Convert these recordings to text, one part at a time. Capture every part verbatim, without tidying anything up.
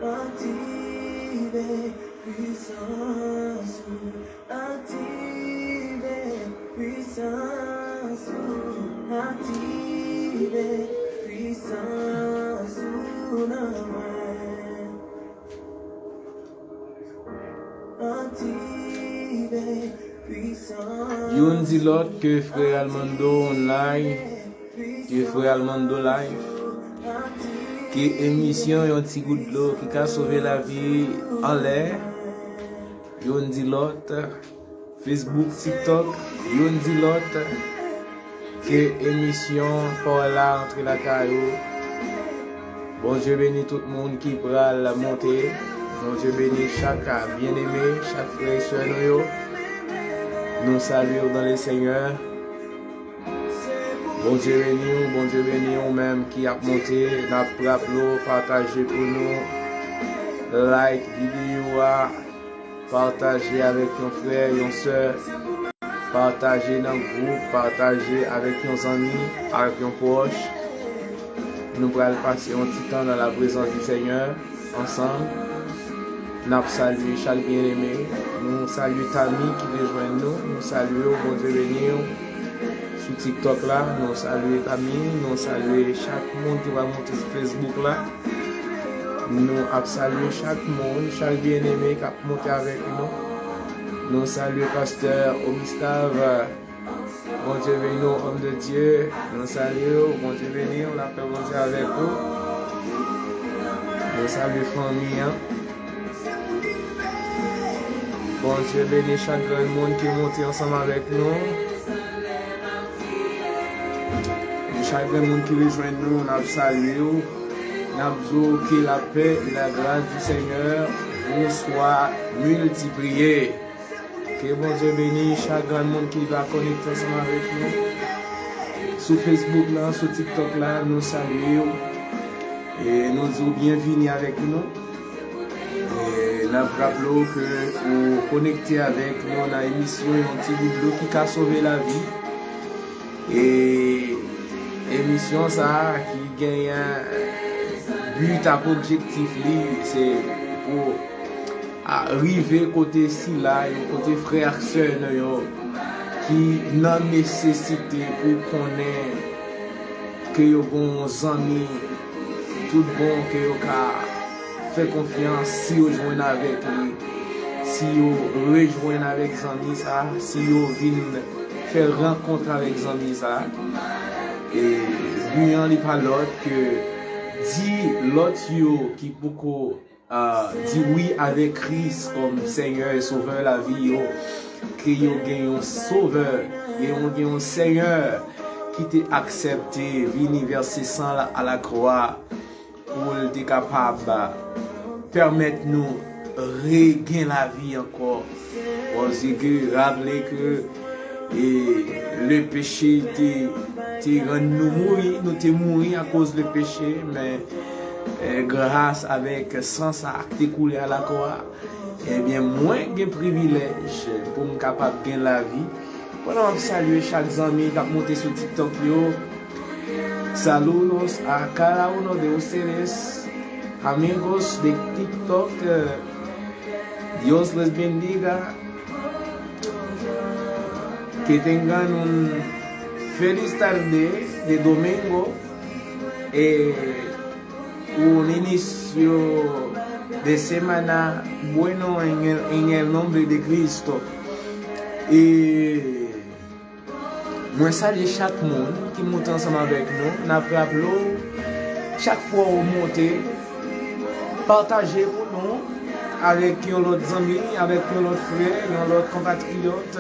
Aktive pwisans ou, aktive pwisans ou, aktive pwisans ou nan mwen. Aktive pwisans. Youn di lòt ke frè Almando online, ke frè Almando live, ke emisyon yon ti gout dlo ki ka sove lavi anlè. Youn di lòt, Facebook, TikTok, youn di lòt ke emisyon pa w la antre lakay ou. Bondye beni tout moun ki pral monte. Bondye beni chak byeneme, chak frè e sè nou yo. Nou salye w dans le Seigneur. Bondye beni w, Bondye beni w menm ki ap monte. N ap raple w, pataje pou nou. Like videyo a. Pataje avèk yon frè, yon sè. Pataje nan gwoup, pataje avèk yon zanmi, avèk yon pwòch. Nou pral pase yon ti tan nan la prezans di Senyè ansanm. N ap salye chak byeneme. Nou salye Tami ki rejwenn nou. Nou salye w, Bondye beni w. Sou TikTok la, nou salye Tami. Nou salye chak moun ki va monte sou Facebook la. Nou ap salye chak moun, chak byeneme k ap monte avèk nou. Nou salye pastè Obistav. Bondye beni w, homme de Dieu. Nou salye w, Bondye beni w, lapè Bondye avèk ou. Nou salye fanmi an. Bondye beni chak grenn moun ki monte ansanm avèk nou. E chak grenn moun ki rejwenn nou, n ap salye w. N ap di w ke lapè e lagras di Senyè w swa miltipliye. Ke Bondye beni chak grenn moun ki va konekte ansanm avèk nou. Sou Facebook la, sou TikTok la, nou salye w. E nou di w byenvini avèk nou. E n ap raple w ke ou konekte avèk nou nan emisyon Yon ti gout dlo ki ka sove lavi. E emisyon sa a ki genyen but ak objektif li, se pou a, rive kote sila yo, kote frè ak sè nou yo ki nan nesesite pou konnen ke yo gen yon zanmi tout bon ke yo ka fè konfyans si yo jwenn avèk li, si yo rejwenn avèk zanmi sa, si yo vin fè rankont avèk zanmi sa. E bi an li pa lòt ke di lòt yo ki poko a, di wi avèk Kris kòm Senyè e Sovè lavi yo, ke yo gen yon Sovè, ke yo gen yon Senyè ki te aksepte vini vèse san l alakwa pou l te kapab pèmèt nou regen lavi ankò. Paske raple ke e le peche te, te rann nou mouri, nou te mouri akoz le peche, men e, gras avèk san sa a ki te koule alakwa a, ebyen, mwen gen privilèj pou m kapab gen lavi. Pandan m ap salye chak zanmi k ap monte sou TikTok yo. Saludos a cada uno de ustedes, amigos de TikTok. Dios les bendiga. Que tengan un feliz tarde de domingo. Eh, un inicio de semana bueno en el, en el nombre de Cristo. E mwen salye chak moun ki monte ansanm avèk nou. N ap raple w, chak fwa w monte, pataje pou nou avèk yon lòt zanmi, avèk yon lòt frè, yon lòt konpatriyòt,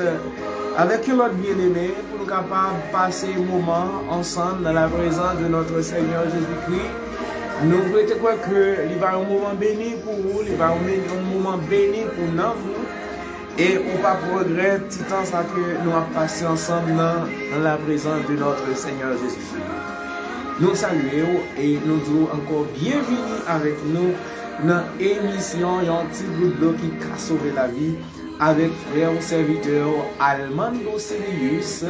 avèk yon lòt byeneme, pou nou kapab pase moman ansanm dans la présence de notre Seigneur Jésus-Christ. Nou rete kwè ke li va yon moman beni pou ou, li va yon, yon moman beni pou nanm ou. E ou p ap regrèt ti tan sa ke nou ap pase ansanm nan, dans la présence de notre Seigneur Jésus-Christ. Nou salye w e nou di w ankò byenvini avèk nou nan emisyon Yon ti gout dlo ki ka sove lavi avèk frè w, sèvitè w, Almando Silius.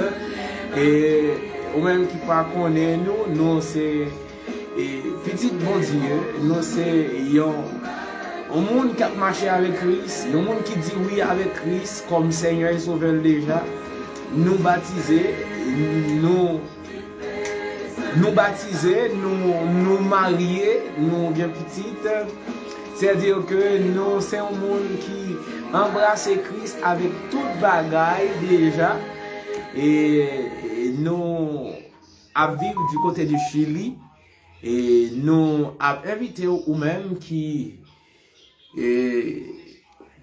E ou menm ki pa konnen nou, nou se e, pitit Bondye, nou se yon Yon moun k ap mache avèk Kris, yon moun ki di wi avèk Kris kòm Senyè e Sovè l deja, nou batize, nou, nou batize, nou, nou marye, nou gen pitit. Sètadi ke nou se yon moun ki anbrase Kris avèk tout bagay deja. E, e nou ap viv du côté du Chili. E nou ap envite w, ou menm ki, e,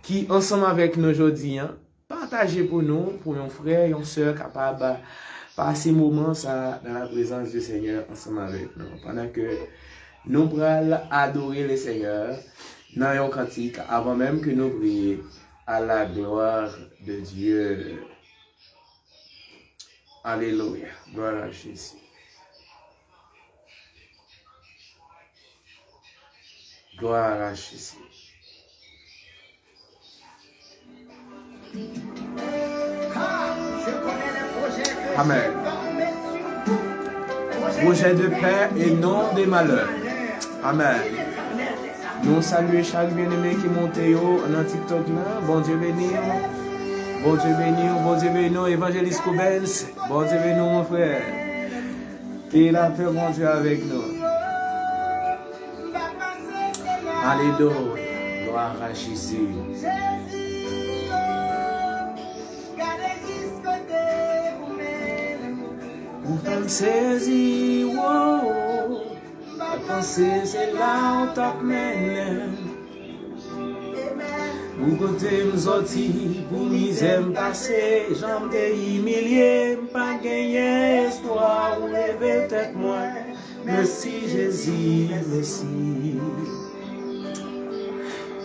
ki ansanm avèk nou jodi a, pataje pou nou, pou yon frè, yon sè kapab pase moman sa dans la présence du Seigneur ansanm avèk nou. Pandan ke nou pral adore le Seigneur nan yon kantik, avan menm ke nou priye, à la gloire de Dieu. Alelouya. Glwa a Jezi. Glwa a Jezi. Amèn. Projet de paix et non de malheur. Amèn. Nou salye chak byeneme ki monte yo nan TikTok la. Bondye beni w. Bondye beni w. Bondye beni w. Evanjelis Coubens. Bondye beni w, mon frè. Ke lapè Bondye avèk nou. Alelouya. Glwa a Jezi. Ou fè m sezi, wo. M pa t panse se la w t ap mennen m. Pou kote m sòti, pou mizè m pase, jan m te imilye, m pa genyen espwa, ou leve tèt mwen. Mèsi Jezi, mèsi.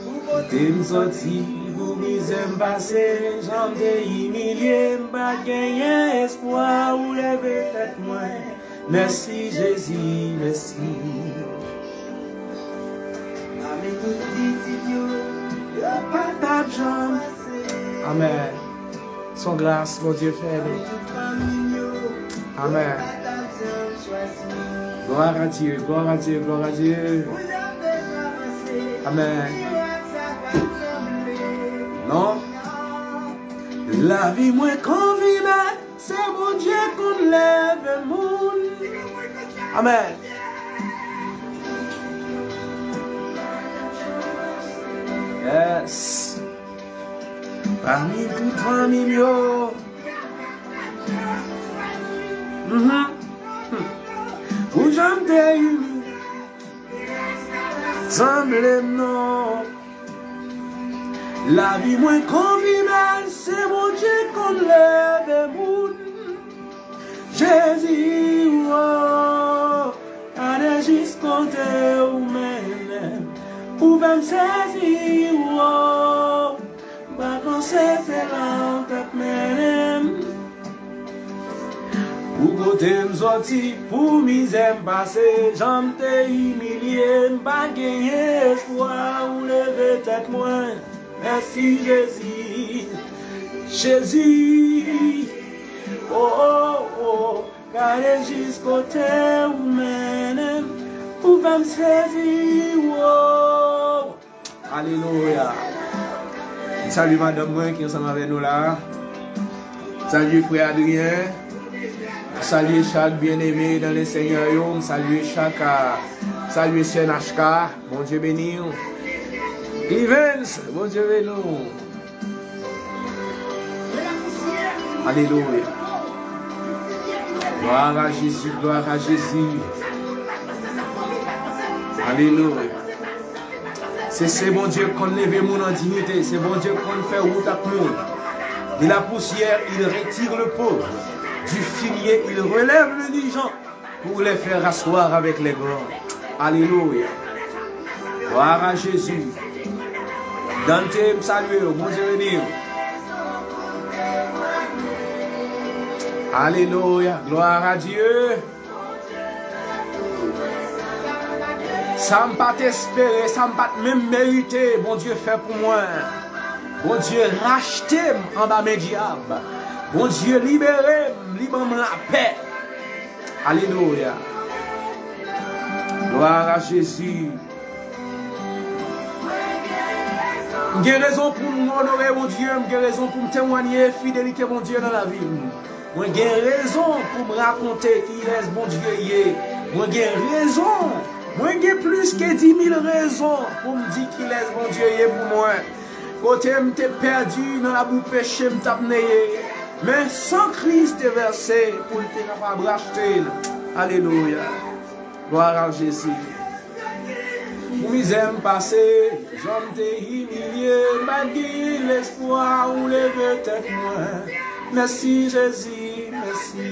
Pou kote m sòti, pou mizè m pase, jan m te imilye, m pa genyen espwa, ou leve tèt mwen. Mèsi Jezi, mèsi. Pami tout pitit yo, yo pa t ap janm. Amèn. Se yon gras Bondye fè nou. Amèn. Glwa a Dye, glwa a Dye, glwa a Dye. Amèn. Non. Lavi mwen konfime. Se Bondye konn leve moun. Amèn. Yes. Pami tout fanmi m yo. Mhm. Pou jan m te ini. Sanble m non. Lavi mwen konfime, se Bondye konn leve moun. Jezi, wo, gade jis kote ou mennen m. Ou fè m sezi, wo. M pa panse se la w t ap mennen m. Pou kote m sòti, pou mizè m pase, jan m te imilye, m pa genyen espwa, ou leve tèt mwen. Mèsi Jezi, Jezi, oh, oh, oh, gade jis kote ou mennen m, ou fè m sezi, oh. Alelouya. M salye madanm mwen ki ansanm avè nou la. M salye frè Adrien. M salye chak byeneme dans le Seigneur yo. M salye chak, ah, m salye sè Nachka. Bondye beni w. Clivens, Bondye beni w. Alelouya. Gloire à Jésus, gloire à Jésus. Alelouya. Se, se Bondye k konn leve moun an diyite, se Bondye k konn fè wout ak moun. De la poussière, il retire le pauvre. Du fumier, il relève l'indigent pour les faire asseoir avec les grands. Alelouya. Gloire à Jésus. Dante, m salye w. Bondye beni w. Alelouya. Gloire à Dieu. Sa m pa t espere, sa m pa t menm merite, Bondye fè pou mwen. Bondye rachte m anba men dyab. Bondye libere m, li ban m lapè. Alelouya. Gloire à Jésus. M gen rezon pou m onore Bondye, m gen rezon pou m temwanye fidelite Bondye nan lavi m. Mwen gen rezon pou m rakonte kilès Bondye ye. Mwen gen rezon, mwen gen plis ke dimil rezon pou m di kilès Bondye ye pou mwen. Kote m te pèdi nan labou peche m t ap neye. Men san Kris te vèse pou l te kapab rachte l. Alelouya. Glwa a Jezi. Pou mizè m pase, jan m te imilye, m pa t genyen lespwa ou leve tèt mwen. Mèsi Jezi, mèsi.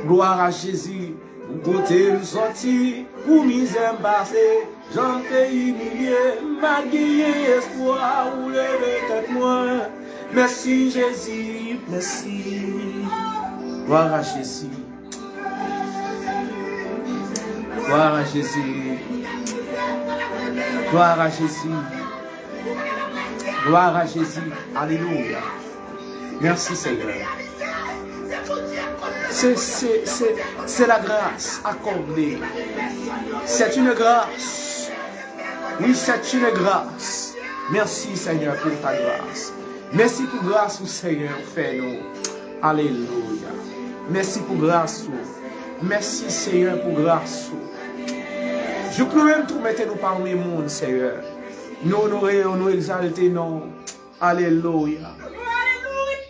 Glwa a Jezi. Pou kote m sòti, pou mizè m pase, jan m te imilye, m pa t genyen espwa ou leve tèt mwen. Mèsi Jezi, mèsi. Glwa a Jezi. Glwa a Jezi. Glwa a Jezi. Glwa a Jezi. Alelouya. Merci Seigneur. C'est, c'est, c'est, c'est la grâce accordée. C'est une grâce. Oui, c'est une grâce. Merci Seigneur pour ta grâce. Mèsi pou gras ou Senyè ou fè nou. Alelouya. Mèsi pou gras ou. Mèsi Senyè pou gras ou. Jouk nou menm tou mete nou pami moun Senyè. Nou onore ou, nou egzalte non ou. Alelouya.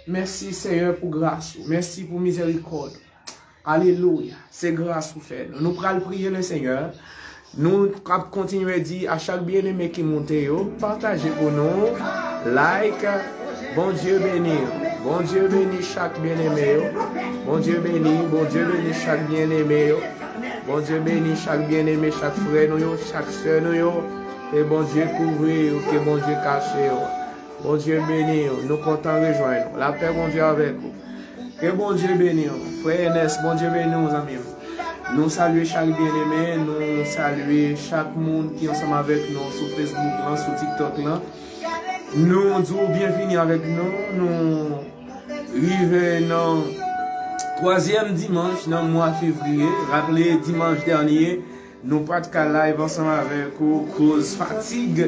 Mèsi Senyè pou gras ou. Mèsi pou mizerikòd ou. Alelouya. Se gras ou fè nou. Nou pral priye le Senyè. Nou ap kontinye di a chak byeneme ki moute yo, pataje pou nou, like. Bondye beni w. Bondye beni chak byeneme yo. Bondye beni, Bondye beni chak byeneme yo. Bondye beni chak byeneme, chak frè nou yo, chak sè nou yo. Ke Bondye kouvri yo, ke Bondye kache yo. Bondye beni w. Nou kontan rejwenn ou. Lapè Bondye avèk ou. Ke Bondye beni w. Frè Ernest, Bondye beni w, zanmi m. Nou salye chak byeneme, nou salye chak moun ki ansanm avèk nou sou Facebook lan, sou TikTok lan. Nou di w byenvini avèk nou. Nou rive nan twazyèm dimanch nan mwa fevriye. Raple, dimanch dènye, nou pa t ka live ansanm avèk ou koz fatig,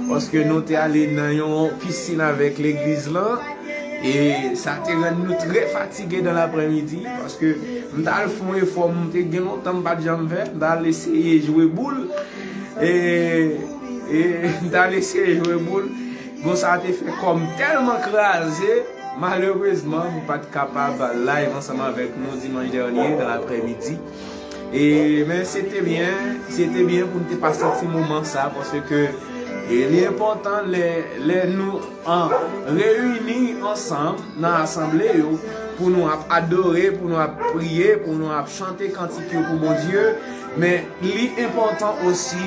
paske nou te ale nan yon pisin avèk legliz lan, e sa te rann nou trè fatige dan laprèmidi, paske m t al fè yon efò, m te gen lontan m pa t janm fè, m t al eseye jwe boul, e, e m t al eseye jwe boul, bon, sa te fè kò m tèlman kraze, malerezman, m pa t kapab live ansanm avèk nou dimanch dènye nan laprèmidi. E, men se te byen, se te byen pou n te pase ti moman sa, paske, e, li enpòtan lè, lè nou an reyini ansanm nan asanble yo, pou nou ap adore, pou nou ap priye, pou nou ap chante kantik yo pou Bondye, men li enpòtan osi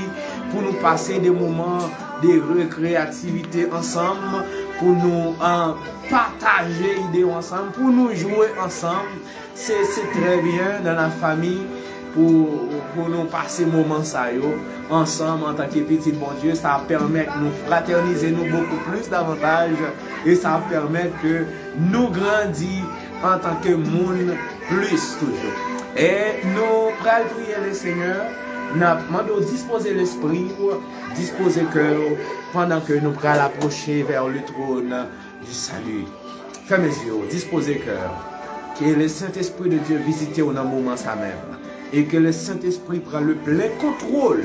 pou nou pase de moman de rekreyativite ansanm, pou nou, an, pataje ide yo ansanm, pou nou jwe ansanm. Se, se trè byen dans la famille pou, pou nou pase moman sa yo ansanm antanke pitit Bondye. Sa ap pèmèt nou fratènize nou bokou plis davantaj e sa ap pèmèt ke nou grandi antanke moun plis toujou. E nou pral priye le Senyè, n ap mande w dispoze lespri w, dispoze kè w, pandan ke nou pral apwoche vè le trône du salut. Fèmen zye w, dispoze kè w. Ke le Sentespri de Dye vizite w nan moman sa menm. E ke le Sentespri pran le plen kontwòl.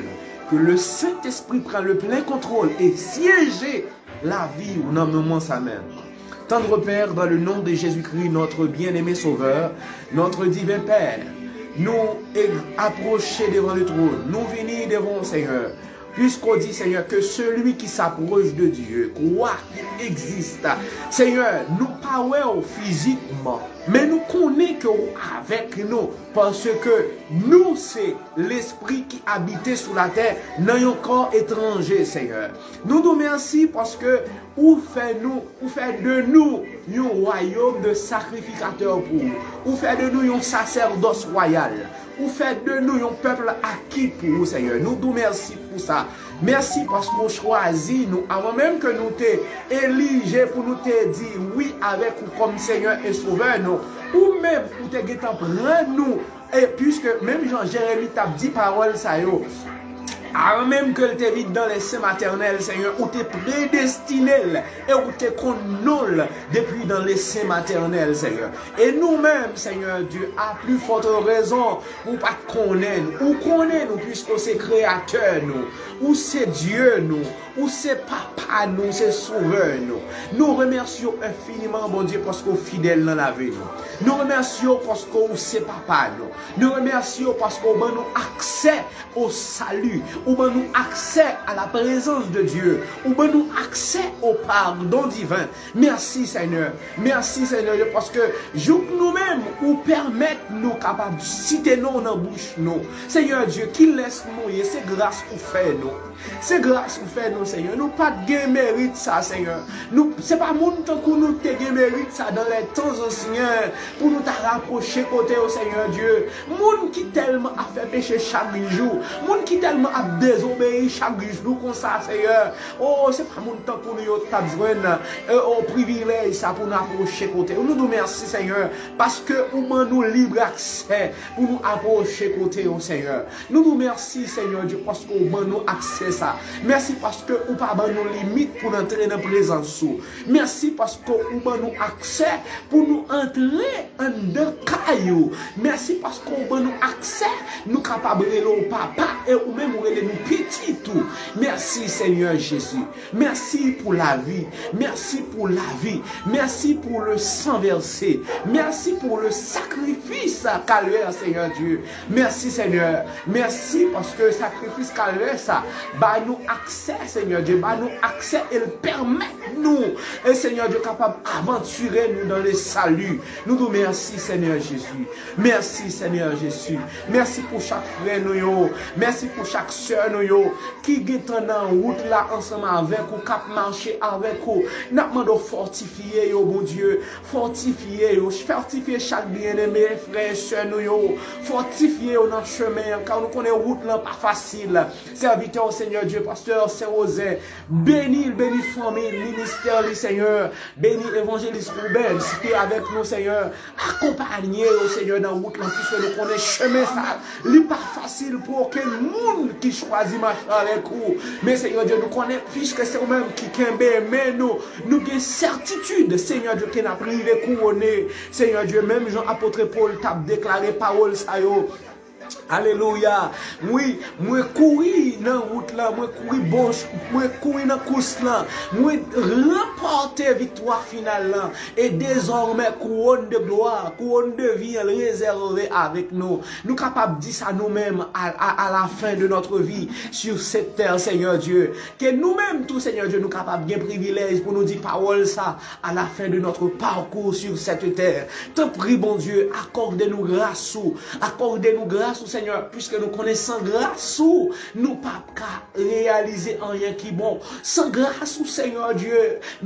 Ke le Sentespri pran le plen kontwòl e syeje lavi w nan moman sa menm. Tendre Père, dans le nom de Jésus-Christ, notre bien-aimé Sauveur, notre divin Père, nou e-, apwoche devan le trône, nou vini devan w, Senyè. Puiske w di, Senyè, que celui qui s'approche de Dieu croit qu'il existe. Senyè, nou pa wè w fizikman, men nou konnen ke w avèk nou, paske nou se lespri ki abite sou latè nan yon kò etranje, Senyè. Nou di w mèsi paske ou fè nou, ou fè de nou yon wayòm de sakrifikatè pou ou. Ou fè de nou yon sasèdòs wayal. Ou fè de nou yon pèp akit pou ou, Senyè. Nou di w mèsi pou sa. Mèsi paske w chwazi nou. Avan menm ke nou te elije pou nou te di wi avèk ou kòm Senyè e Sovè nou, ou menm ou te gentan pran nou. E piske menm jan Jeremi t ap di pawòl sa yo, Avan menm ke l te vin nan le sen matènèl, Senyè, ou te predestine l e ou te konn non l depi nan le sen matènèl, Senyè. E nou menm, Senyè Dye, a pli fòt rezon, ou pa t konnen nou. Ou konnen nou, piske ou se kreyatè nou, ou se Dye nou, ou se papa nou, se sovè nou. Nou remèsye w enfiniman, Bondye, paske w fidèl nan lavi nou. Nou remèsye w paske w se papa nou. Nou remèsye w paske w ban nou aksè o sali. Ou ban nou aksè a la prezans de Dye. Ou ban nou aksè o padon diven. Mèsi, Senyè. Mèsi, Senyè Dye, paske jouk nou menm, ou pèmèt nou kapab site non w nan bouch nou. Senyè Dye, kilès nou ye, se gras ou fè nou. Se gras ou fè nou, Senyè. Nou pa t gen merit sa, Senyè. Nou, se pa moun tankou nou te gen merit sa dans les temps anciens pou nou ta rapwoche kote yo, Senyè Dye. Moun ki tèlman ap fè peche chak jou, moun ki tèlman ap dezobeyi chak jou konsa, Senyè. O, se pa moun tankou nou yo t ap jwenn, e, o, privilèj sa pou n apwoche kote yo. Nou di w mèsi, Senyè, paske ou ban nou lib aksè pou nou apwoche kote yo, Senyè. Nou di w mèsi, Senyè Dye, paske w ban nou aksè sa. Mèsi paske ou pa ban nou limit pou n antre nan prezans ou. Mèsi paske ou ban nou aksè pou nou antre anndan kay ou. Mèsi paske ou ban nou aksè, nou kapab rele w papa e ou menm ou rele nou pitit ou. Mèsi, Senyè Jezi. Mèsi pou lavi. Mèsi pou lavi. Mèsi pou le san vèse. Mèsi pou le sakrifis kalvè, Senyè Dye. Mèsi, Senyè. Mèsi paske sakrifis kalvè sa ba nou aksè, Senyè Dye. Ba nou aksè e l pèmèt nou, e Senyè Dye, kapab avantire nou dans le salut. Nou di w mèsi, Senyè Jezi. Mèsi, Senyè Jezi. Mèsi pou chak frè nou yo. Mèsi pou chak sè nou yo ki gentan nan wout la ansanm avèk ou, k ap mache avèk ou. N ap mande w fòtifye yo, Bondye. Fòtifye yo. Fòtifye chak byeneme frè e sè nou yo. Fòtifye yo nan chemen an, kar nou konnen wout lan pa fasil. Sèvitè w, Senyè Dye, pastè Sen Wozen, beni l, beni fanmi l, ministè li, Senyè. Beni evanjelis Rubens ki avèk nou, Senyè. Akonpaye yo, Senyè, nan wout lan, piske nou konnen chemen sa, li pa fasil pou okenn moun ki chwazi mache avèk ou. Men, Senyè Dye, nou konnen, piske se ou menm ki kenbe men nou, nou gen sètitid, Senyè Dye, ke n ap rive kouwone. Senyè Dye, menm jan apot Pòl t ap deklare pawòl sa yo, Alelouya. Wi, mwen kouri nan wout lan, mwen kouri bon, mwen kouri nan kous lan, mwen ranpòte viktwa final lan. E dezòmè, kouwòn de glwa, kouwòn de vi an rezève avèk nou. Nou kapab di sa nou menm, à, à, à la fin de notre vie sur cette terre, Senyè Dye. Ke nou menm tou, Senyè Dye, nou kapab gen privilèj pou nou di pawòl sa, à la fin de notre parcours sur cette terre. Tanpri, Bondye, akòde nou gras ou. Akòde nou gras ou, Senyè, piske nou konnen san gras ou, nou p ap ka reyalize anyen ki bon. San gras ou, Senyè Dye,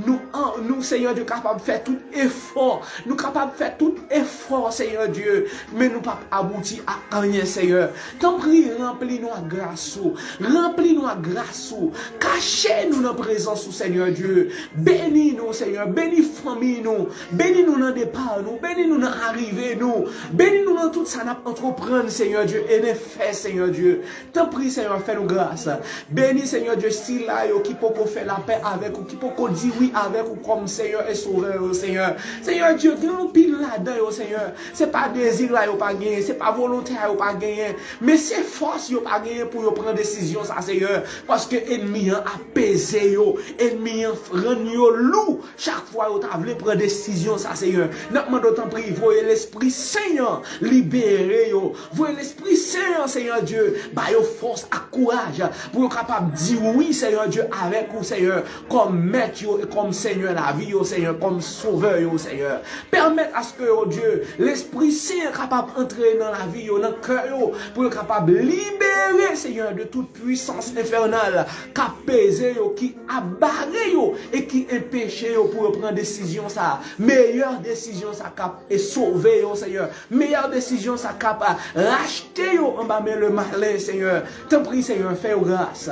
nou, an, nou, Senyè Dye, kapab fè tout efò. Nou kapab fè tout efò, Senyè Dye, men nou p ap abouti a anyen, Senyè. Tanpri, ranpli nou ak gras ou. Ranpli nou ak gras ou. Kache nou nan prezans ou, Senyè Dye. Beni nou, Senyè. Beni fanmi nou. Beni nou nan depa nou. Beni nou nan arive nou. Beni nou nan tout sa n ap antreprann, Senyè Dye. E n fè, Senyè Dye. Tanpri, Senyè, fè nou gras. Beni, Senyè Dye, sila yo ki poko fè lapè avèk ou, ki poko di wi avèk ou kòm Senyè e Sovè yo, Senyè. Senyè Dye, gen anpil ladan yo, Senyè. Se pa dezi a yo pa genyen, se pa volonte a yo pa genyen, men se fòs yo pa genyen pou yo pran desizyon sa, Senyè. Paske ènmi an ap peze yo, ènmi an rann yo lou. Chak fwa yo ta vle pran desizyon sa, Senyè, n ap mande w, tanpri, voye Lespri Sen an libere yo. Voye Lespri Sen an, Senyè Dye, ba yo fòs ak kouraj pou yo kapab di wi, Senyè Dye, avèk ou, Senyè, kòm Mèt yo e kòm Senyè lavi yo, Senyè, kòm Sovè yo, Senyè. Pèmèt aske, o Dye, Lespri Sen an kapab antre nan lavi yo, nan kè yo, pou yo kapab libere, Senyè, de tout pwisans enfènal k ap peze yo, ki ap bare yo e ki enpeche yo pou yo pran desizyon sa a. Meyè desizyon sa k ap e sove yo, Senyè. Meyè desizyon sa k ap, a, rache Kite yo anba men le malen, Senyè. Tanpri, Senyè, fè yo gras.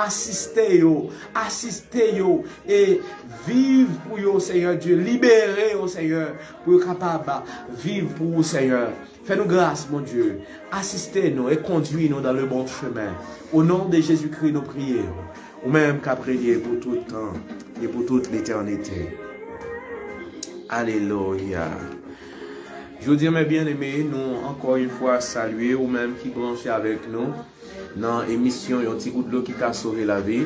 Asiste yo. Asiste yo. E viv pou yo, Senyè Dye. Libere yo, Senyè, pou yo kapab viv pou ou, Senyè. Fè nou gras, Bondye. Asiste nou e kondwi nou dans le bon chemin. Au nom de Jésus-Christ, nou priye. Ou menm k ap renye pou tout tan e pou tout letènite. Alelouya. Jodi a, mes bien-aimés, nou ankò yon fwa salye ou menm ki branche avèk nou nan emisyon Yon ti gout dlo ki ka sove lavi.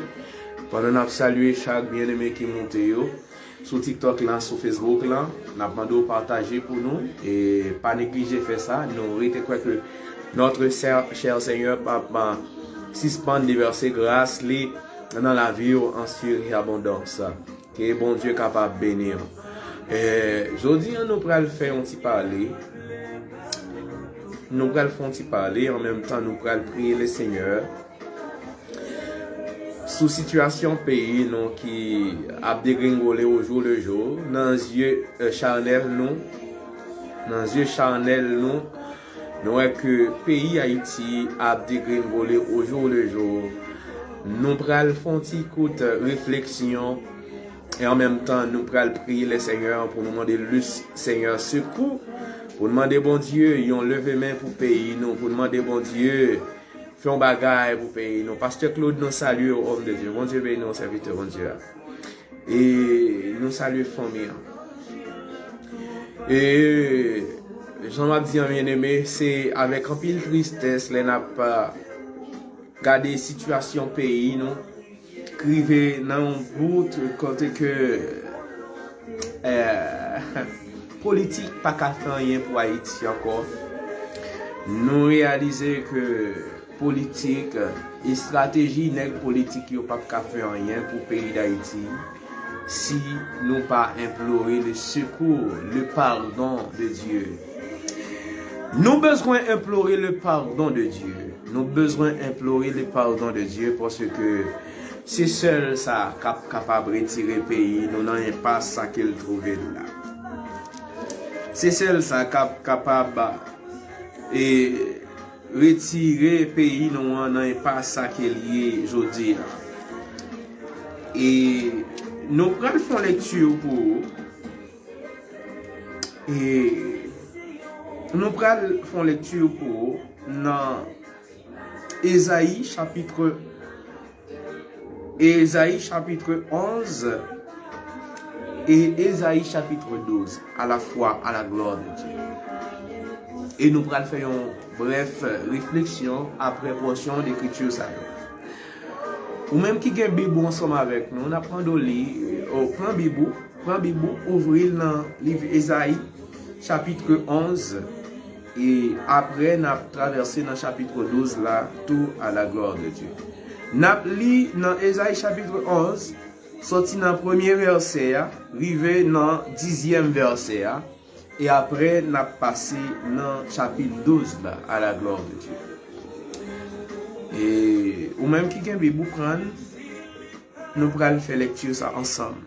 Pandan n ap salye chak byeneme ki moute yo sou TikTok lan, sou Facebook lan, n ap mande w pataje pou nou. E pa neglije fè sa. Nou rete kwè ke notre cher, cher Seigneur p ap sispann devèse gras li nan lavi w an sirabondans. Ke Bondye kapab beni w. E, jodi a, nou pral fè yon ti pale. Nou pral fè yon ti pale, an menm tan, nou pral priye le Senyè sou sitiyasyon peyi nou ki ap degringole au jour le jour. Nan zye, e, chanèl nou, nan zye chanèl nou, nou wè ke peyi Ayiti ap degringole au jour le jour. Nou pral fè yon ti kout refleksyon e an menm tan, nou pral priye le Senyè pou nou mande le Senyè sekou, pou nou mande Bondye yon leve men pou peyi nou, pou nou mande Bondye fè yon bagay pou peyi nou. Pastè Claude, nou salye w, homme de Dieu. Bondye beni w, sèvitè Bondye a. E nou salye fanmi an. E jan m ap di an, byeneme, se avèk anpil tristès lè n ap, a, gade sitiyasyon peyi nou k rive nan yon bout kote ke, eh, politik pa ka fè anyen pou Ayiti ankò. Nou reyalize ke politik, estrateji nèg politik yo p ap ka fè anyen pou peyi Dayiti si nou pa enplore le secours, le pardon de Dieu. Nou bezwen enplore le pardon de Dieu. Nou bezwen enplore le pardon de Dieu paske se sèl sa k ap kapab retire peyi nou nan enpas sa ke l twouve l la. Se sèl sa k ap kapab, e, retire peyi nou an nan enpas sa ke l ye jodi a. E nou pral fè yon lekti pou ou. E nou pral fè yon lekti pou ou nan Ezayi chapit, Ezayi chapit onz e Ezayi chapit douz, à la foi, à la gloire de Dieu. E nou pral fè yon brèf refleksyon apre pòsyon dekriti sa yo. Ou menm ki gen Bib ou ansanm avèk nou, n ap mande w li, o, pran Bib ou, pran Bib ou, ouvri l nan liv Ezayi, chapit onz, e apre n ap travèse nan chapit douz la, tou à la gloire de Dieu. N ap li nan Ezayi chapit onz, soti nan premye vèsè a, rive nan dizyèm vèsè a, e apre n ap pase nan chapit douz la, à la gloire de Dieu. E ou menm ki gen Bib ou pran l, nou pral fè lekti sa ansanm.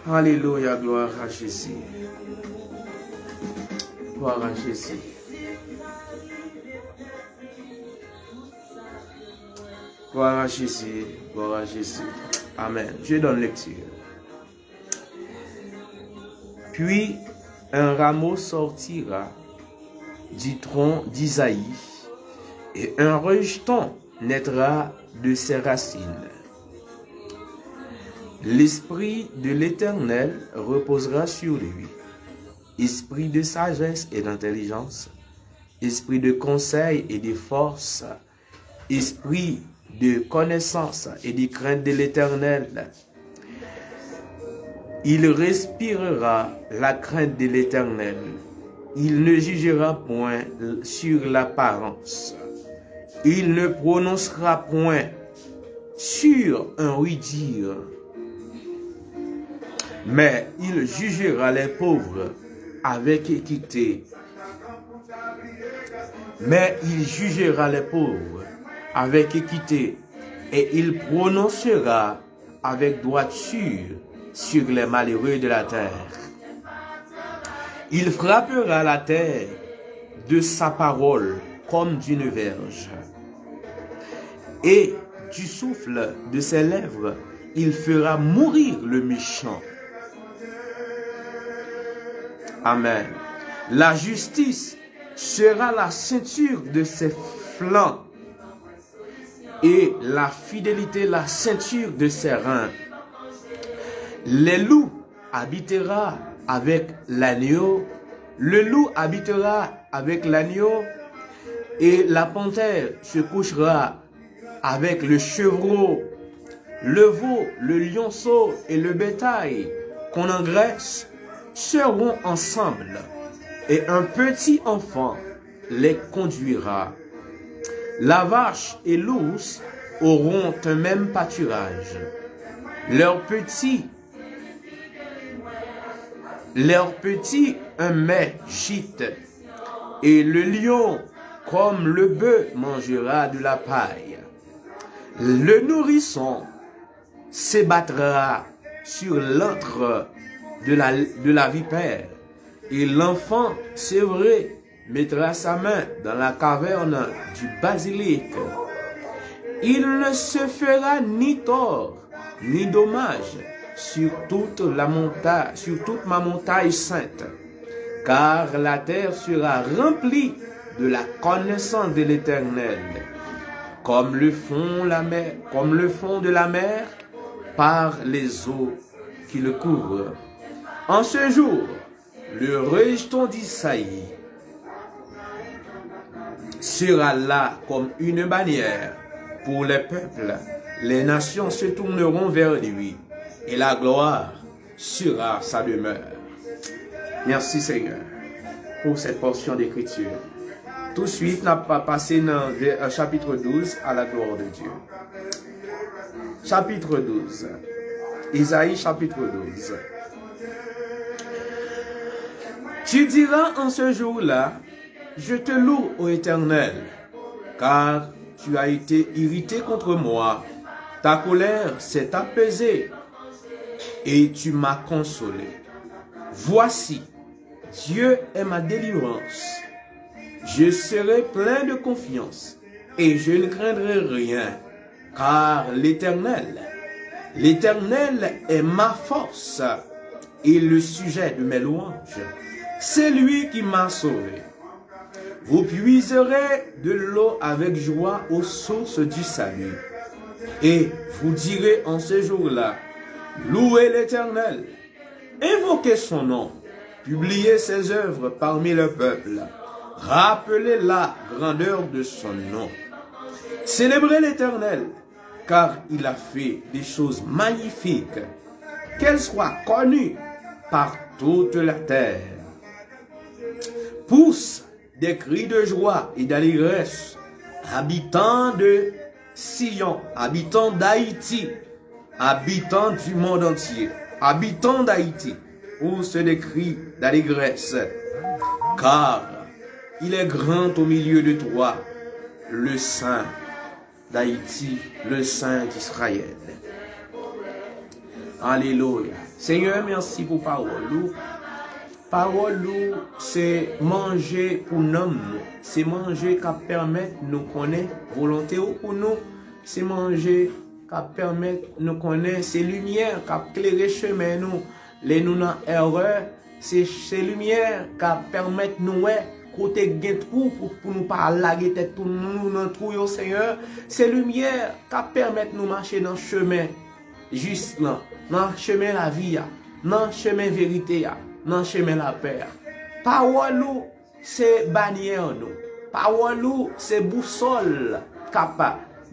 Alelouya, gloire à Jésus. Gloire à Jésus. Gloire à Jésus, gloire à Jésus. Amen. Je donne lecture. Puis un rameau sortira du tronc d'Isaïe, et un rejeton naîtra de ses racines. L'Esprit de l'Éternel reposera sur lui, esprit de sagesse et d'intelligence, esprit de conseil et de force, esprit de connaissance et de crainte de l'Éternel. Il respirera la crainte de l'Éternel. Il ne jugera point sur l'apparence. Il ne prononcera point sur un oui-dire. Mais il jugera les pauvres avec équité. Mais il jugera les pauvres avec équité, et il prononcera avec droiture sur les malheureux de la terre. Il frappera la terre de sa parole comme d'une verge, et du souffle de ses lèvres, il fera mourir le méchant. Amen. La justice sera la ceinture de ses flancs et la fidélité la ceinture de ses reins. Le loup habitera avec l'agneau, le loup habitera avec l'agneau, et la panthère se couchera avec le chevreau. Le veau, le lionceau et le bétail qu'on engraisse seront ensemble, et un petit enfant les conduira. La vache et l'ours auront un même pâturage. Leurs petits, leurs petits un même gîte, et le lion, comme le bœuf, mangera de la paille. Le nourrisson se battra sur l'antre de la, de la vipère, et l'enfant sevré mettra sa main dans la caverne du basilic. Il ne se fera ni tort ni dommage sur toute la monta-, sur toute ma montagne sainte, car la terre sera remplie de la connaissance de l'Éternel, comme le fond la mer, comme le fond de la mer par les eaux qui le couvrent. En ce jour, le rejeton d'Isaïe sera là comme une bannière pour les peuples. Les nations se tourneront vers lui et la gloire sera sa demeure. Merci Seigneur pour cette portion d'écriture. Tout de suite, n ap pase nan vè-, euh, chapitre douze, à la gloire de Dieu. Chapitre douze. Isaïe chapitre douze. Tu diras en ce jour-là, je te loue, ô Éternel, car tu as été irrité contre moi. Ta colère s'est apaisée et tu m'as consolé. Voici, Dieu est ma délivrance. Je serai plein de confiance et je ne craindrai rien, car l'Éternel, l'Éternel est ma force et le sujet de mes louanges. C'est lui qui m'a sauvé. Vous puiserez de l'eau avec joie aux sources du salut. Et vous direz en ce jour-là, louez l'Éternel, invoquez son nom, publiez ses œuvres parmi le peuple, rappelez la grandeur de son nom. Célébrez l'Éternel, car il a fait des choses magnifiques, qu'elles soient connues par toute la terre. Poussez des cris de joie et d'allégresse, habitants de Sion, habitants d'Haïti, habitants du monde entier, habitants d'Haïti, poussez des cris d'allégresse, car il est grand au milieu de toi, le Saint d'Haïti, le Saint d'Israël. Alelouya. Senyè, mèsi pou pawòl ou. Pawòl ou se manje pou nanm nou. Se manje k ap pèmèt nou konnen volonte ou pou nou. Se manje k ap pèmèt nou konnen, se limyè k ap klere chemen nou lè nou nan erè. Se, se limyè k ap pèmèt nou wè kote gen twou pou, pou nou pa lage tèt nou nan twou yo, Senyè. Se limyè k ap pèmèt nou mache nan chemen jis lan, nan chemen lavi a, nan chemen verite a, nan chemen lapè a. Pawòl ou se banyè nou. Pawòl ou se bousòl k ap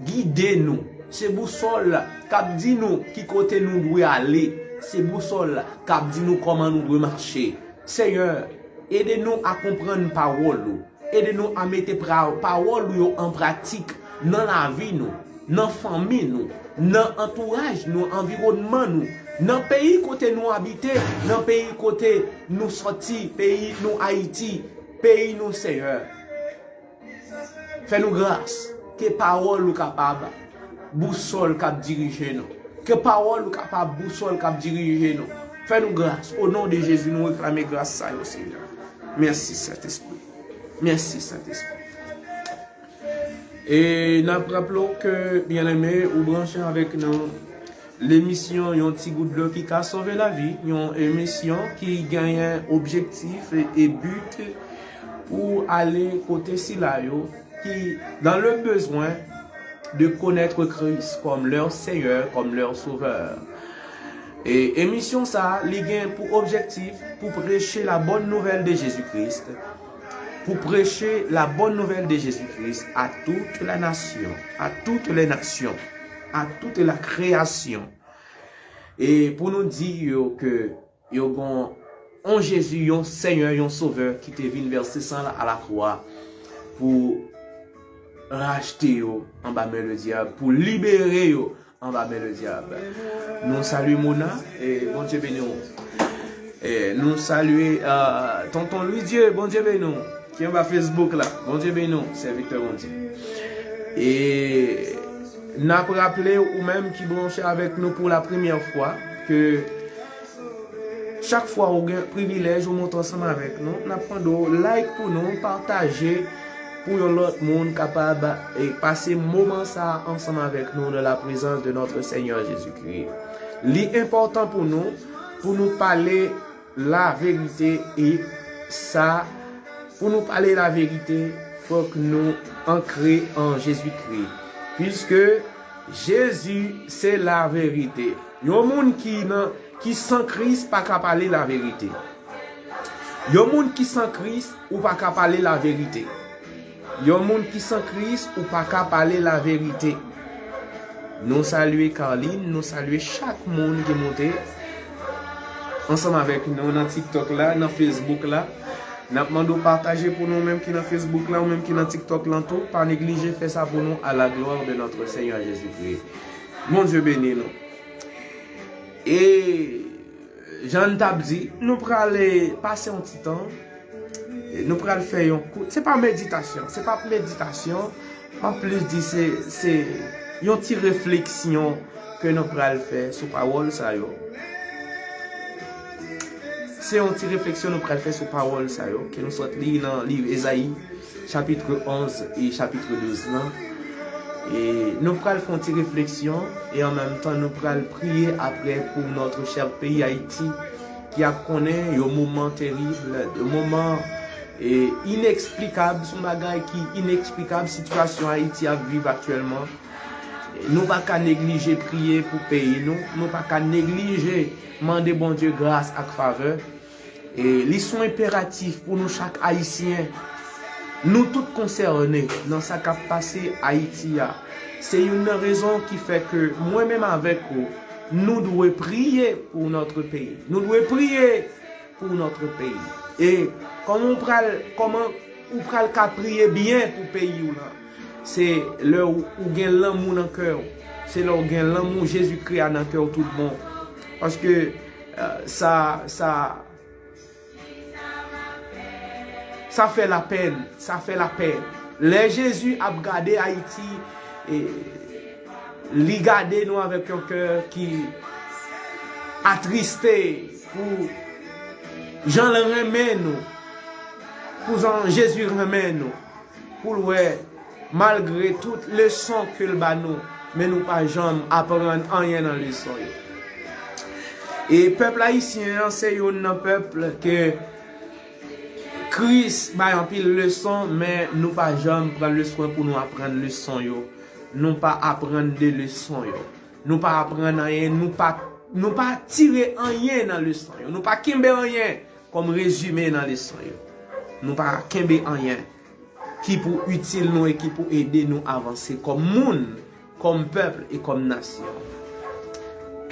gide nou. Se bousòl k ap di nou ki kote nou dwe ale. Se bousòl k ap di nou kòman nou dwe mache. Senyè, ede nou a konprann pawòl ou. Ede nou a mete pra-, pawòl ou yo an pratik nan lavi nou, nan fanmi nou, nan antouraj nou, anviwònman nou, nan peyi kote nou abite, nan peyi kote nou sòti, peyi nou Ayiti, peyi nou, Senyè. Fè nou gras, ke pawòl ou kapab bousòl k ap dirije nou. Ke pawòl ou kapab bousòl k ap dirije nou. Fè nou gras. O non de Jezi, nou reklame gras sa yo, Senyè. Mèsi, Sentespri. Mèsi, Sentespri. E n ap raple w ke, byeneme, ou branche avèk nou lemisyon Yon ti gout dlo ki ka sove lavi, yon emisyon ki genyen objektif e, e but pou ale kote sila yo ki dans le besoin de connaître Christ comme leur Seigneur, comme leur Sauveur. E emisyon sa a, li gen pou objektif pou preche la bonne nouvelle de Jésus-Christ, pou preche la bonne nouvelle de Jésus-Christ à toute la nation, à toutes les nations, à toute la création. E pou nou di yo ke yo gon yon Jezi, yon Senyè, yon Sovè ki te vin vèse san l a la kwa pou rachte yo anba men le dyab, pou libere yo anba men le dyab. Nou salye Mona, e Bondye beni w. E nou salye, euh, Tonton Louis Dieu, Bondye beni w, ki anba Facebook la. Bondye beni w, sèvitè Bondye. E n ap raple ou menm ki branche avèk nou pou la premyè fwa ke chak fwa ou gen privilèj ou monte ansanm avèk nou, n ap mande w like pou nou, pataje pou yon lòt moun kapab, e, pase moman sa a ansanm avèk nou dans la présence de notre Seigneur Jésus-Christ. Li enpòtan pou nou, pou nou pale laverite, e sa, pou nou pale laverite, fòk nou ankre an Jezikri. Piske Jezi se laverite. Yon moun ki nan, ki san Kris pa ka pale laverite. Yon moun ki san Kris, ou pa ka pale laverite. Yon moun ki san Kris, ou pa ka pale laverite. Nou salye Carline, nou salye chak moun ki monte ansanm avèk nou nan TikTok la, nan Facebook la. N ap mande w pataje pou nou menm ki nan Facebook la, ou menm ki nan TikTok lan tou. Pa neglije fè sa pou nou, à la gloire de notre Seigneur Jésus-Christ. Bondye beni nou. E jan n t ap di, nou prale pase yon ti tan. E nou pral fè yon kout, se pa meditasyon, se pa meditasyon. M ap plis di se, se yon ti refleksyon ke nou pral fè sou pawòl sa yo. Se yon ti refleksyon nou pral fè sou pawòl sa yo, ke nou sot li nan liv Ezayi, chapitre onze e chapitre douze lan. E nou pral fè yon ti refleksyon, e an menm tan nou pral priye apre pou notre cher peyi Ayiti, ki ap konnen yon moman terib, yon moman, e, ineksplikab, se yon bagay ki ineksplikab, sitiyasyon Ayiti ap viv aktyèlman. Nou pa ka neglije priye pou peyi nou, nou pa ka neglije mande Bondye gras ak favè. E li se yon enperatif pou nou chak Ayisyen. Nou tout konsène nan sa k ap pase Ayiti a. Se youn nan rezon ki fè ke mwen menm avèk ou, nou dwe priye pou notre pays. Nou dwe priye pour notre pays. E kòman ou pral, kòman ou pral ka priye byen pou peyi w lan? Se lè ou, ou gen lanmou nan kè w. Se lè ou gen lanmou Jezikri a nan kè w tout bon. Paske, euh, sa, sa, sa fè lapèn, sa fè lapèn. Lè Jezi ap gade Ayiti, e, li gade nou avèk yon kè ki atriste pou jan l renmen nou, pou jan Jezi renmen nou, pou l wè, malgre tout leson ke l ba nou, men nou pa janm aprann anyen nan leson yo. E pèp ayisyen an se youn nan pèp ke Kris bay anpil leson, men nou pa janm pran le swen pou nou aprann leson yo. Nou pa aprann de leson yo. Nou pa aprann anyen, nou pa, nou pa tire anyen nan leson yo. Nou pa kenbe anyen kòm rezime nan leson yo. Nou pa kenbe anyen ki pou itil nou e ki pou ede nou avanse kòm moun, kòm pèp e kòm nasyon.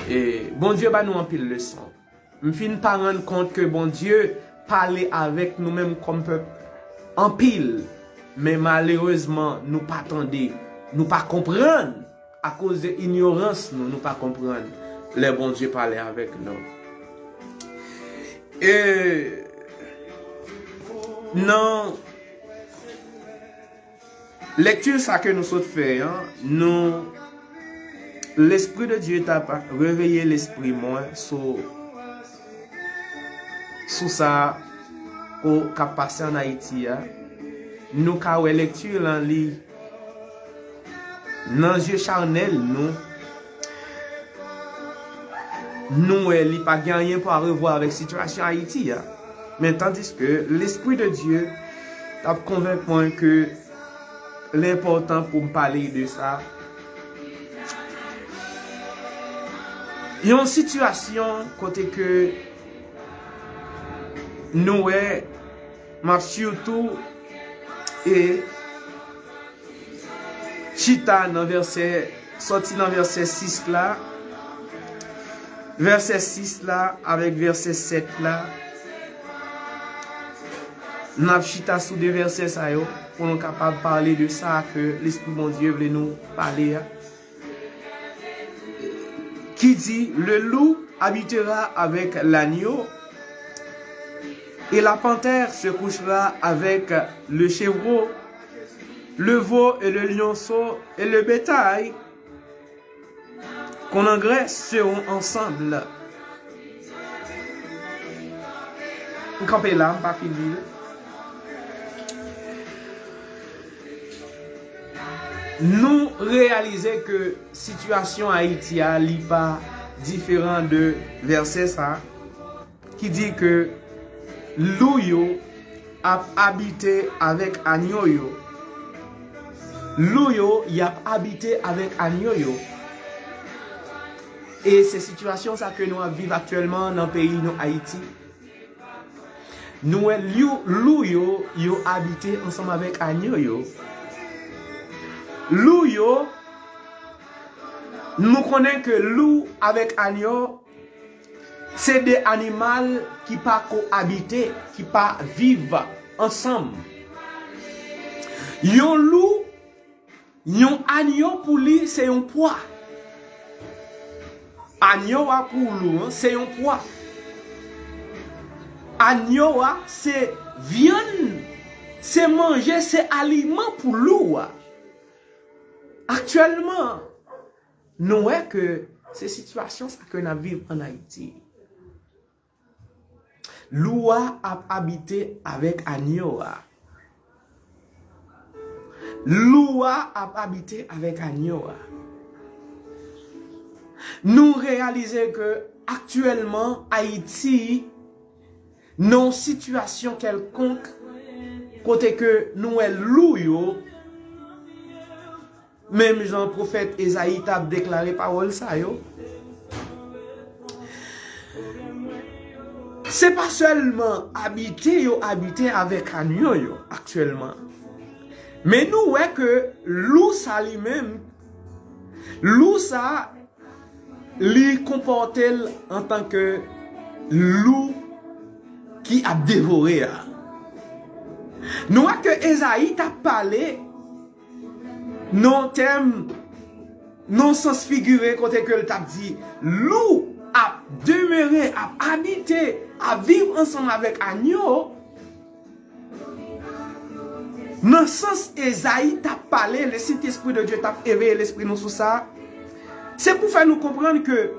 E Bondye ba nou anpil leson. M fin pa rann kont ke Bondye pale avèk nou menm kòm pèp anpil, men malerezman, nou pa tande, nou pa konprann. Akoz de inyorans nou, nou pa konprann lè Bondye pale avèk nou. E nan lekti sa ke nou sot fè an, nou, Lespri de Dye t ap reveye lespri mwen sou sou sa k ap pase ann Ayiti a, nou ka wè lekti lan li nan zye chanèl nou, nou wè li pa gen anyen pou a revwa avèk sitiyasyon Ayiti a. Men tandiske Lespri de Dye t ap konvenk mwen ke l enpòtan pou m pale de sa. Yon sitiyasyon kote ke nou wè, m ap sitou e chita nan vèsè, sòti nan vèsè sis la, vèsè sis la avèk vèsè sèt la. N ap chita sou de vèsè sa yo pou nou kapab pale de sa ke Lespri Bondye vle nou pale a. Qui dit, le loup habitera avec l'agneau, et la panthère se couchera avec le chevreau, le veau et le lionceau et le bétail qu'on engraisse seront ensemble. M kanpe la, m pa fin li. Nou reyalize ke sitiyasyon Ayiti a, li pa diferan de vèsè sa ki di ke lou yo ap abite avèk anyo yo. Lou yo, y ap abite avèk anyo yo. E se sitiyasyon sa ke nou ap viv aktyèlman nan peyi nou, Ayiti. Nou wè lou, lou yo, yo abite ansanm avèk anyo yo. Lou yo, nou konnen ke lou avèk anyo, se de animal ki pa koabite, ki pa viv ansanm. Yon lou, yon anyo pou li, se yon pwa. Anyo a pou lou an, se yon pwa. Anyo a, se vyann, se manje, se aliman pou lou a. Aktyèlman, nou wè ke se sitiyasyon sa ke n ap viv ann Ayiti. Lou a ap abite avèk anyo a. Lou a ap abite avèk anyo a. Nou reyalize ke aktyèlman Ayiti nan yon sitiyasyon kèlkonk kote ke nou wè lou yo, menm jan pwofèt Ezayi t ap deklare pawòl sa yo, se pa sèlman abite yo abite avèk anyo yo aktyèlman, men nou wè ke lou sa li menm, lou sa li konpòte l antanke lou ki ap devore a. Nou wè ke Ezayi t ap pale nan tèm, nan sans figire, kote ke l t ap di lou ap demere, ap abite, ap viv ansanm avèk anyo. Nan sans Ezayi t ap pale, le Sentespri de Dye t ap eveye lespri nou sou sa, se pou fè nou konprann ke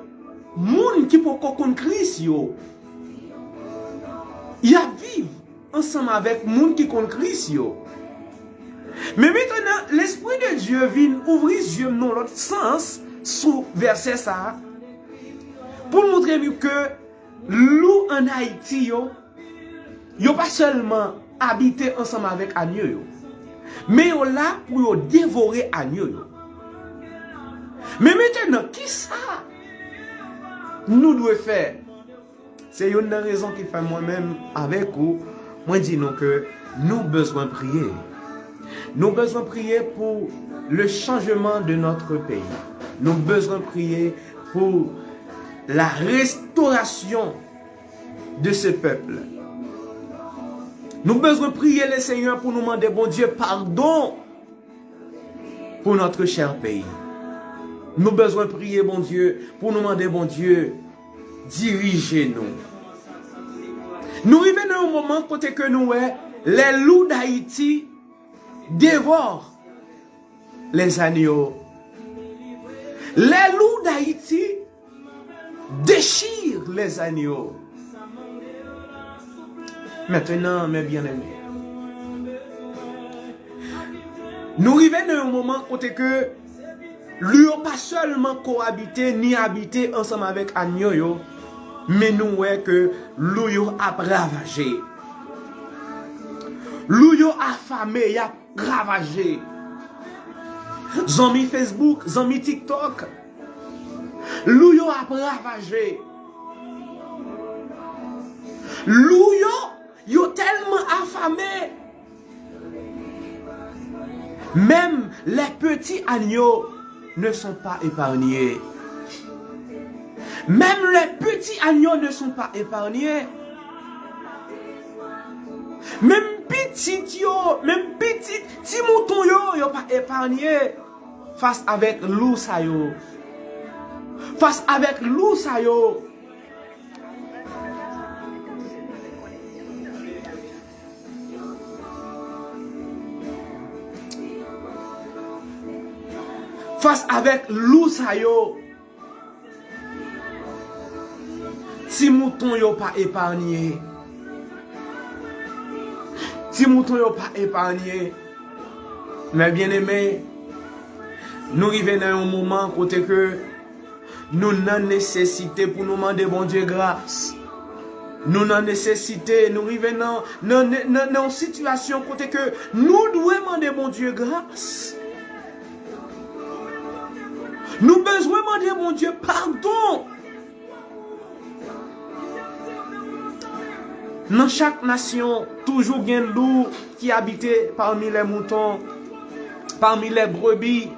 moun ki poko konn Kris yo, y ap viv ansanm avèk moun ki konn Kris yo. Men mentnan, Lespri de Dye vin ouvri zye m nan lòt sans sou vèsè sa a, pou l montre nou ke lou ann Ayiti yo, yo pa sèlman abite ansanm avèk anyo yo, men yo la pou yo devore anyo yo. Men mentnan, kisa nou dwe fè? Se youn nan rezon ki fè mwen menm avèk ou, mwen di nou ke nou bezwen priye. Nou bezwen priye pou le changement de notre pays. Nou bezwen priye pou la restauration de ce peuple. Nou bezwen priye le Senyè pou nou mande Bondye padon pour notre cher pays. Nou bezwen priye Bondye pou nou mande Bondye dirije nou. Nou rive nan yon moman kote ke nou wè les loups d'Haïti dévorent les agneaux. Les loups d'Haïti déchirent les agneaux. Maintenant, mes bien-aimés, nou rive nan yon moman kote ke lou yo pa sèlman koabite ni abite ansanm avèk anyo yo, men nou wè ke lou yo ap ravaje. Lou yo afame, y ap ravaje. Zanmi Facebook, zanmi TikTok, lou yo ap ravaje. Lou yo, yo tèlman afame. Même les petits agneaux ne sont pas épargnés. Même les petits agneaux ne sont pas épargnés. Menm pitit yo, menm pitit ti mouton yo, yo pa epanye fas avèk lou sa yo. Fas avèk lou sa yo. Fas avèk lou sa yo, ti mouton yo pa epanye. Ti mouton yo pa epanye. Mes bien-aimés, nou rive nan yon moman kote ke nou nan nesesite pou nou mande Bondye gras. Nou nan nesesite, nou rive nan, nan, nan, nan, nan yon sitiyasyon kote ke nou dwe mande Bondye gras. Nou bezwen mande Bondye padon. Nan chak nasyon, toujou gen lou ki abite parmi les moutons, parmi les brebis.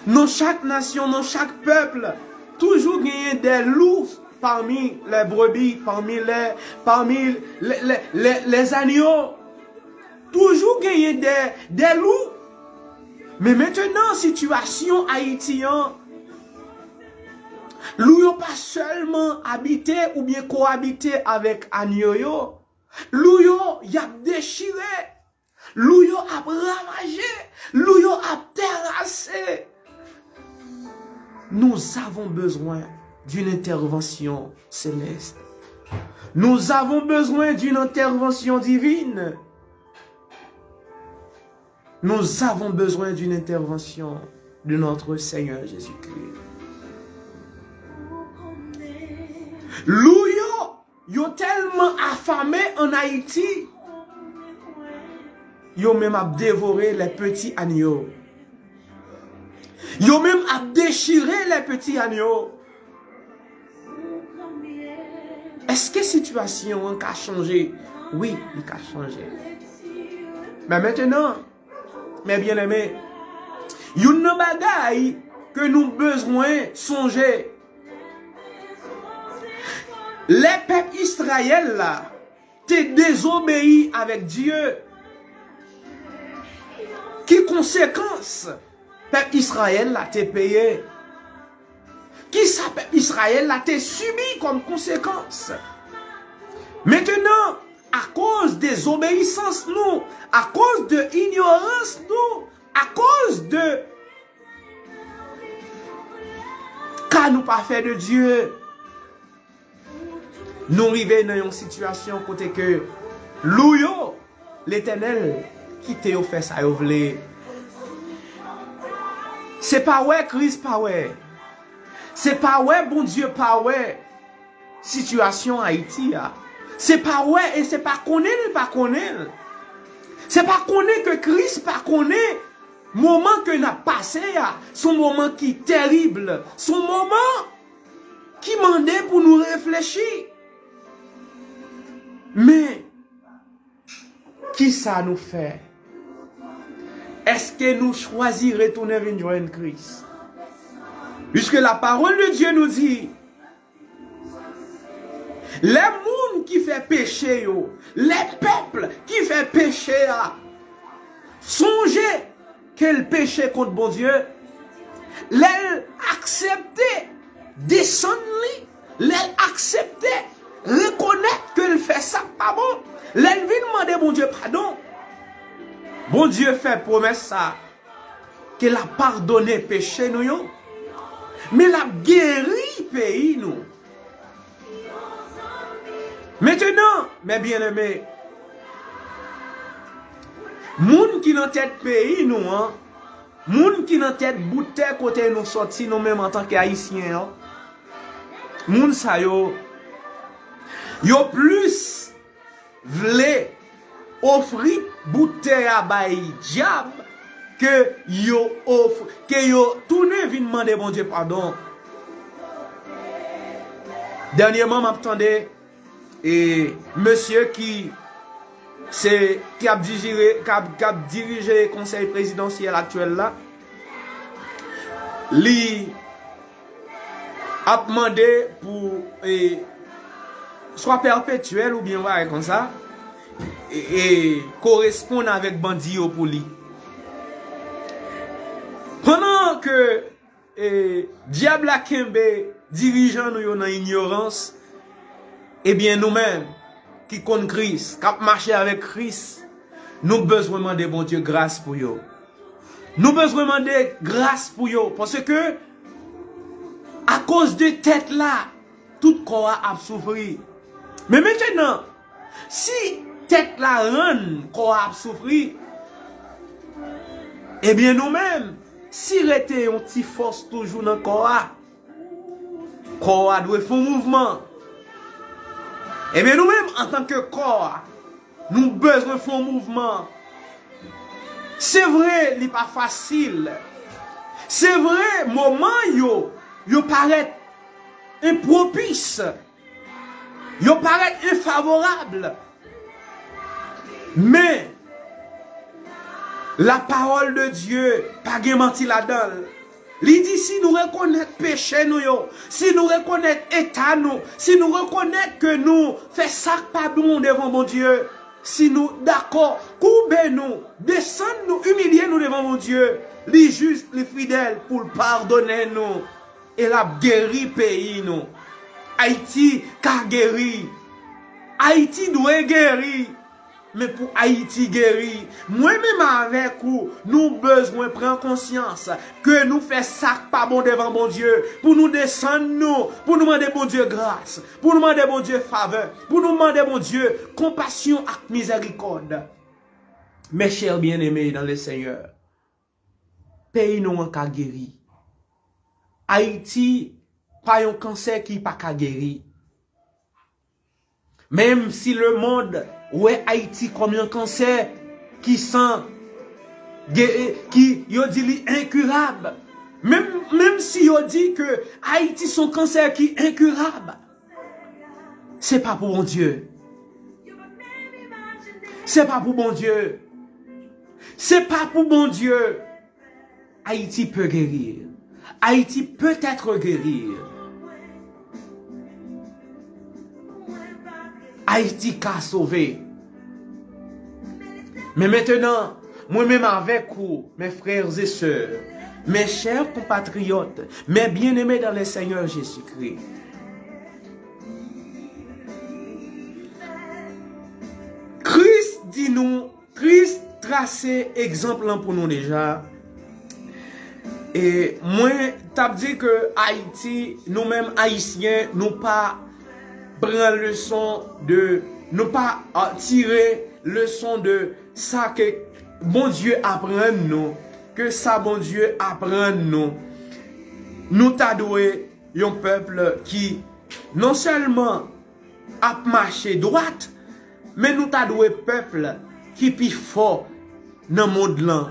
Nan chak nasyon, nan chak pèp, toujou genyen des loups parmi les brebis, parmi les, parmi les, les, les, les agneaux. Toujou genyen des, des loups. Men mentenan, sitiyasyon Ayiti an, lou yo pa sèlman abite oubyen koabite avèk anyo yo. Lou yo, y ap dechire. Lou yo ap ravaje. Lou yo ap terase. Nous avons besoin d'une intervention céleste. Nous avons besoin d'une intervention divine. Nous avons besoin d'une intervention de notre Seigneur Jésus-Christ. Lou yo, yo tèlman afame an Ayiti, yo menm ap devore les petits agneaux. Yo menm ap dechire les petits agneaux. Èske sitiyasyon an ka chanje? Wi, li ka chanje. Men mentenan, mes bien-aimés, youn nan bagay ke nou bezwen sonje, lè pèp Izrayèl la te dezobeyi avèk Dye, ki konsekans pèp Izrayèl la te peye? Kisa pèp Izrayèl la te sibi kòm konsekans? Mentenan, akoz dezobeyisans nou, akoz de inyorans nou, akoz de ka nou pa fè de Dye, nou rive nan yon sitiyasyon kote ke lou yo, Letènèl kite yo fè sa yo vle. Se pa wè Kris pa wè. Se pa wè Bondye pa wè sitiyasyon Ayiti a. Se pa wè e se pa konnen li pa konnen l. Se pa konnen ke Kris pa konnen moman ke n ap pase a. Se yon moman ki terib. Se yon moman ki mande pou nou reflechi. Men, kisa nou fè? Èske nou chwazi retounen vin jwenn Kris? Puisque la parole de Dieu nous dit, lè moun ki fè peche yo, lè pèp ki fè peche a, sonje ke l peche kont Bondye, lè l aksepte desann li, lè l aksepte rekonèt ke l fè sa k pa bon, lè l vin mande Bondye padon, Bondye fè pwomès sa, ke l ap padone peche nou yo, men l ap geri peyi nou. Mentenan, mè byeneme, moun ki nan tèt peyi nou an, moun ki nan tèt bout tè kote nou sòti, nou menm antanke Ayisyen an, moun sa yo, yo plis vle ofri bout tè a bay dyab ke yo of, ke yo tounen vin mande Bondye padon. Dènyèman, m ap tande e mesye ki se ki ap dijire, k ap, k ap dirije konsèy prezidansyèl aktyèl la, li ap mande pou e, swa pèpetyèl oubyen yon bagay konsa, e, e koresponn avèk bandi yo pou li. Pandan ke e, dyab la kenbe dirijan nou yo nan inyorans, ebyen, nou menm ki konn Kris, k ap mache avèk Kris, nou bezwen mande Bondye gras pou yo. Nou bezwen mande gras pou yo, paske akoz de tèt la, tout kò a ap soufri. Men mentenan, si tèt la rann kò a ap soufri, ebyen nou menm, si rete yon ti fòs toujou nan kò a, kò a dwe fè yon mouvman. Ebyen nou menm, antanke kò a, nou bezwen fè yon mouvman. Se vre, li pa fasil. Se vre, moman yo, yo parèt enpwopis. Yo parèt enfavorab. Men, la parole de Dieu pa gen manti ladan l. Li di si nou rekonèt peche nou yo, si nou rekonèt eta nou, si nou rekonèt ke nou fè sa k pa bon devan Bondye, si nou dakò koube nou, desann nou, imilye nou devan Bondye, li jis, li fidèl pou l padonnen nou e l ap geri peyi nou. Ayiti ka geri. Ayiti dwe geri. Men pou Ayiti geri, mwen menm avèk ou, nou bezwen pran konsyans ke nou fè sa k pa bon devan Bondye, pou nou desann nou, pou nou mande Bondye gras, pou nou mande Bondye favè, pou nou mande Bondye konpasyon ak mizèrikòd. Mes chers bien-aimés dans le Seigneur, peyi nou an ka geri. Ayiti pa yon kansè ki pa ka geri. Menm si lemonn wè Ayiti kòm yon kansè ki san, ge- ki yo di li enkirab, menm, menm si yo di ke Ayiti se yon kansè ki enkirab, se pa pou Bondye. Se pa pou Bondye. Se pa pou Bondye. Haïti peut guérir. Haïti peut être guéri. Haïti ka sove. Men mentenan, mwen menm avèk ou, mes frères et sœurs, mes chers compatriotes, mes bien-aimés dans le Seigneur Jésus-Christ, Kris di nou, Kris trase egzanp lan pou nou deja. E mwen t ap di ke Ayiti, nou menm Ayisyen, nou pa pran leson de, nou pa, ah, tire leson de sa ke Bondye aprann nou, ke sa Bondye aprann nou. Nou ta dwe yon pèp ki non sèlman ap mache dwat, men nou ta dwe pèp ki pi fò nan mond lan.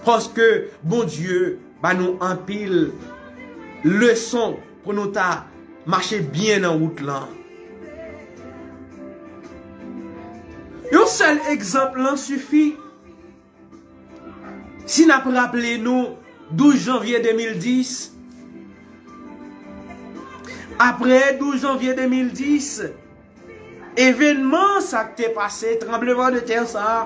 Paske Bondye ba nou anpil leson pou nou ta mache byen nan wout lan. Yon sèl egzanp lan sifi. Si n ap raple nou, douz janvye de mil dis, apre douz janvye de mil dis, evènman sa k te pase, tranbleman de tè sa a,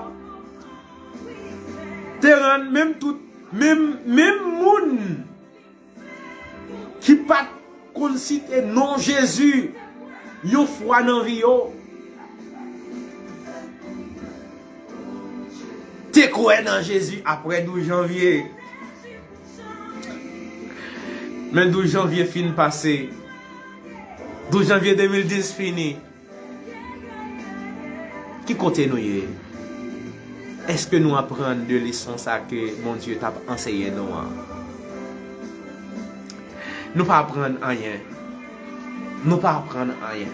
te rann menm tout, menm, menm moun ki pa t konn site non Jezi yon fwa nan vi yo, te kwè nan Jezi apre douz janvye. Men douz janvye fin pase. Douz janvye de mil dis fini. Ki kote nou ye? Èske nou aprann de leson sa ke Bondye t ap anseye nou an? Nou pa aprann anyen. Nou pa aprann anyen.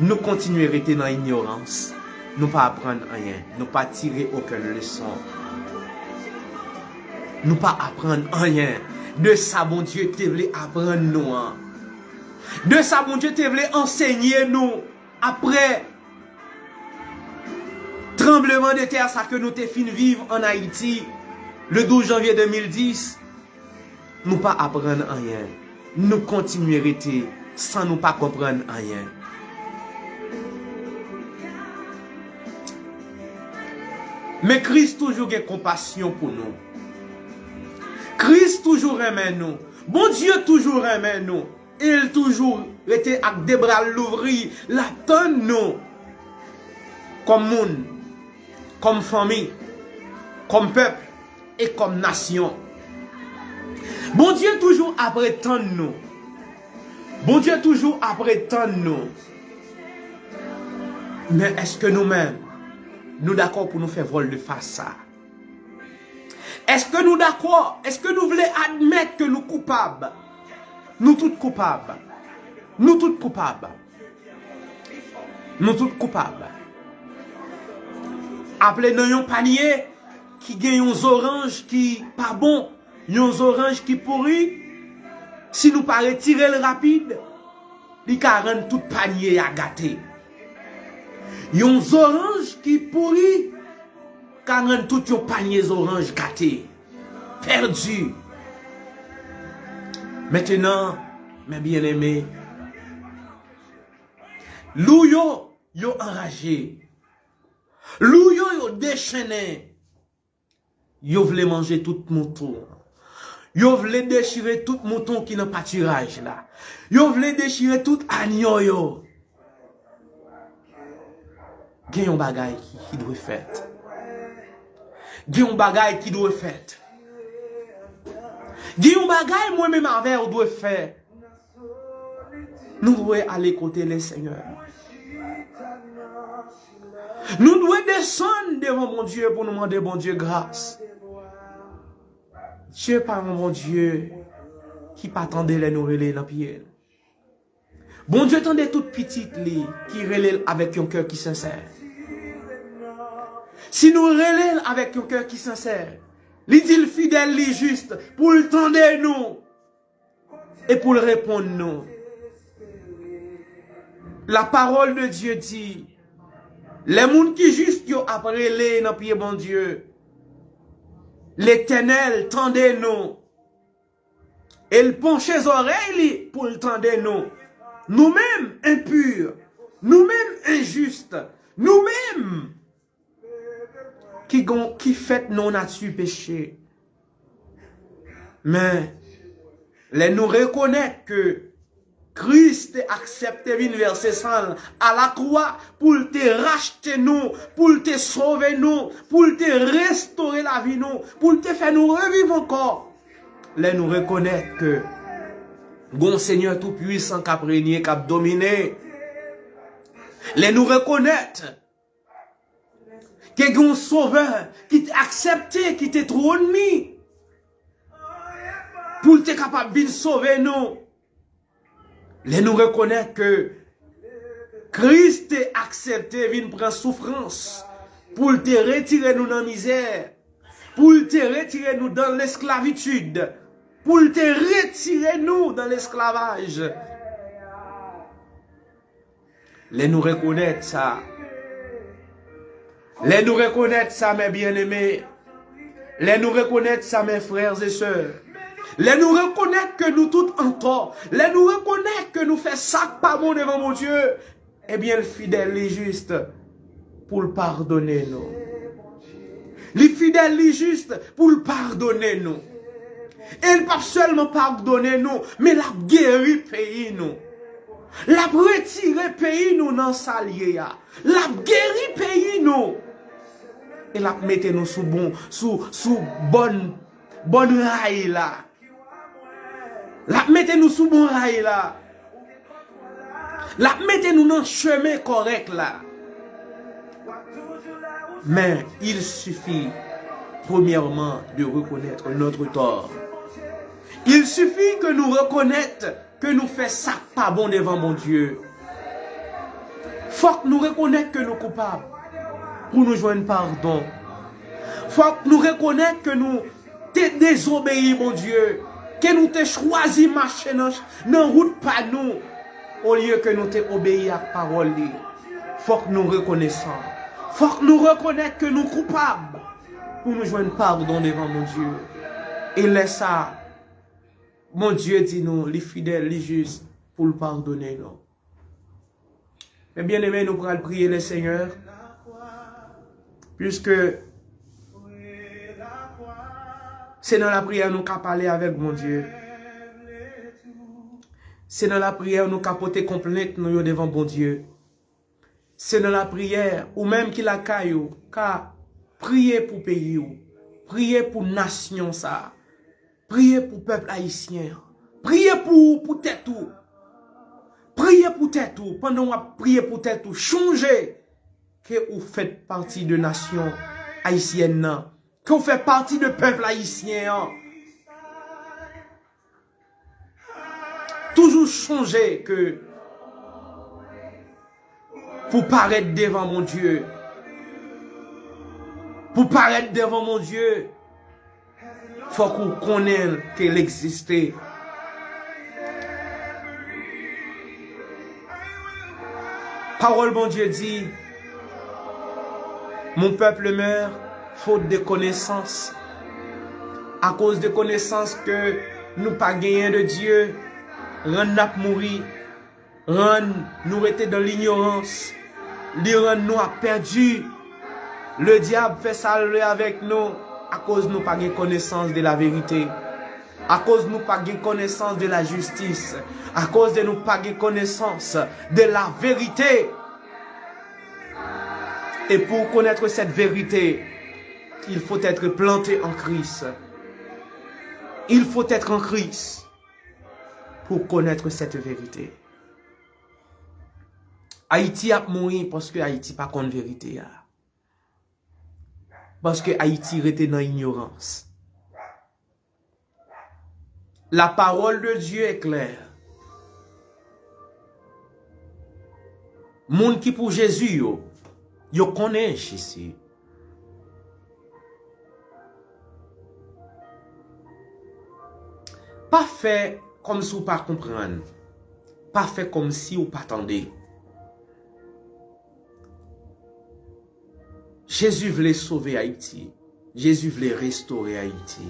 Nou kontinye rete nan inyorans. Nou pa aprann anyen. Nou pa tire okenn leson. Nou pa aprann anyen de sa Bondye te vle aprann nou an. De sa Bondye te vle ansenye nou apre tranbleman de tè sa ke nou te fin viv ann Ayiti le douz janvye de mil dis. Nou pa aprann anyen. Nou kontinye rete san nou pa konprann anyen. Men Kris toujou gen konpasyon pou nou. Kris toujou renmen nou. Bondye toujou renmen nou. E l toujou rete ak de bra l louvri, l ap tann nou. Kòm moun, kòm fanmi, kòm pèp e kòm nasyon. Bondye toujou apre tann nou. Bondye toujou apre tann nou. Men èske nou menm, nou dakò pou nou fè vòl de fas sa? Èske nou dakò? Èske nou vle admèt ke nou koupab? Nou tout koupab. Nou tout koupab. Nou tout koupab. Aple nan yon panye ki gen yon zoranj ki pa bon, yon zoranj ki pouri, si nou pa retire l rapid, li ka rann tout panye a gate. Yon zoranj ki pouri ka rann tout yon panye zoranj gate, pèdi. Mentenan, men byeneme, lou yo, yo anraje. Lou yo, yo dechennen. Yo vle manje tout mouton. Yo vle dechire tout mouton ki nan patiraj la. Yo vle dechire tout anyo yo. Gen yon bagay ki, ki dwe fèt. Gen yon bagay ki dwe fèt. Gen yon bagay mwen menm avè w dwe fè. Nou dwe ale kote Lesenyè. Nou dwe desann devan Bondye pou nou mande Bondye gras. Dye pa yon Bondye ki pa tande lè nou rele nan pye l. Bondye tande tout pitit li ki rele l avèk yon kè ki sensè. Si nou rele l avèk yon kè ki sensè, li di l fidèl, li jis pou l tande nou e pou l reponn nou. La parole de Dieu dit, lè moun ki jis yo ap rele nan pye Bondye, Letènèl tande nou. E l panche zòrèy li pou l tande nou. Nou menm enpi, nou menm enjis, nou menm ki gon, ki fèt nan yon nati peche. Men, lè nou rekonèt ke Kris te aksepte vin vèse san l alakwa pou l te rachte nou, pou l te sove nou, pou l te restore lavi nou, pou l te fè nou reviv ankò. Lè nou rekonèt ke gon Senyè Toupwisan k ap renye, k ap domine, lè nou rekonèt ke gen yon Sovè ki te aksepte kite twòn li pou l te kapab vin sove nou. Lè nou rekonèt ke Kris te aksepte vin pran soufrans pou l te retire nou nan mizè, pou l te retire nou dan lesklavitid, pou l te retire nou dan lesklavaj. Lè nou rekonèt sa, lè nou rekonèt sa, mè byeneme, lè nou rekonèt sa, mè frè e sè, lè nou rekonèt ke nou tout antò, lè nou rekonèt ke nou fè sa k pa bon devan Bondye, ebyen, l fidèl, li jis pou l padone nou. Li fidèl, li jis pou l padone nou. E l p ap sèlman padone nou, men l ap geri peyi nou. L ap retire peyi nou nan sa l ye a. L ap geri peyi nou. E l ap mete nou sou bon, sou, sou bòn, bòn ray la. L ap mete nou sou bon ray la. L ap mete nou nan chemen kòrèk la. Mais il suffit, premièrement, de reconnaître notre tort. Il suffit que nous reconnaître que nous fait sa k pa bon devant Bondye. Fok nou rekonèt ke nou koupab pou nou jwenn padon. Fok nou rekonèt ke nou te dezobeyi Bondye, ke nou te chwazi mache nan, nan wout pa nou, olye ke nou te obeyi ak pawòl li. Fok nou rekonesan. Fok nou rekonèt ke nou koupab pou nou jwenn padon devan Bondye. E lè sa, Bondye di nou, li fidèl, li jis pou l padone nou. Men byeneme, nou pral priye le Seigneur, puisque se nan lapriyè nou ka pale avèk Bondye. Se nan lapriyè nou ka pote konplent nou yo devan Bondye. Se nan lapriyè, ou menm ki lakay ou, ka priye pou peyi w, priye pou nasyon sa a, priye pou pèp ayisyen an, priye pou, pou tèt ou, priye pou tèt ou. Pandan w ap priye pou tèt ou, chonje ke ou fèt pati de nasyon ayisyèn nan, ke w fè pati de pèp ayisyen an. Toujou chonje ke pou parèt devan Bondye, pou parèt devan Bondye, fòk ou konnen ke l egziste. Pawòl Bondye di, Mon peuple meurt faute de connaissance. Akoz de konesans ke nou pa genyen de Dye, rann n ap mouri, rann nou rete dan linyorans, li rann nou ap pèdi. Ledyab fè sa l vle avèk nou, akoz nou pa gen konesans de laverite, akoz nou pa gen konesans de lajistis, akoz de nou pa gen konesans de laverite. Et pour connaître cette vérité, il faut être planté en Christ. Il faut être en Christ pour connaître cette vérité. Ayiti ap mouri paske Ayiti pa konn verite a. Paske Ayiti rete nan inyorans. La parole de Dieu est claire. Moun ki pou Jezi yo, yo konnen Jezi. Pa fè kòmsi w pa konprann. Pa fè kòmsi w pa tande. Jezi vle sove Ayiti. Jezi vle restore Ayiti.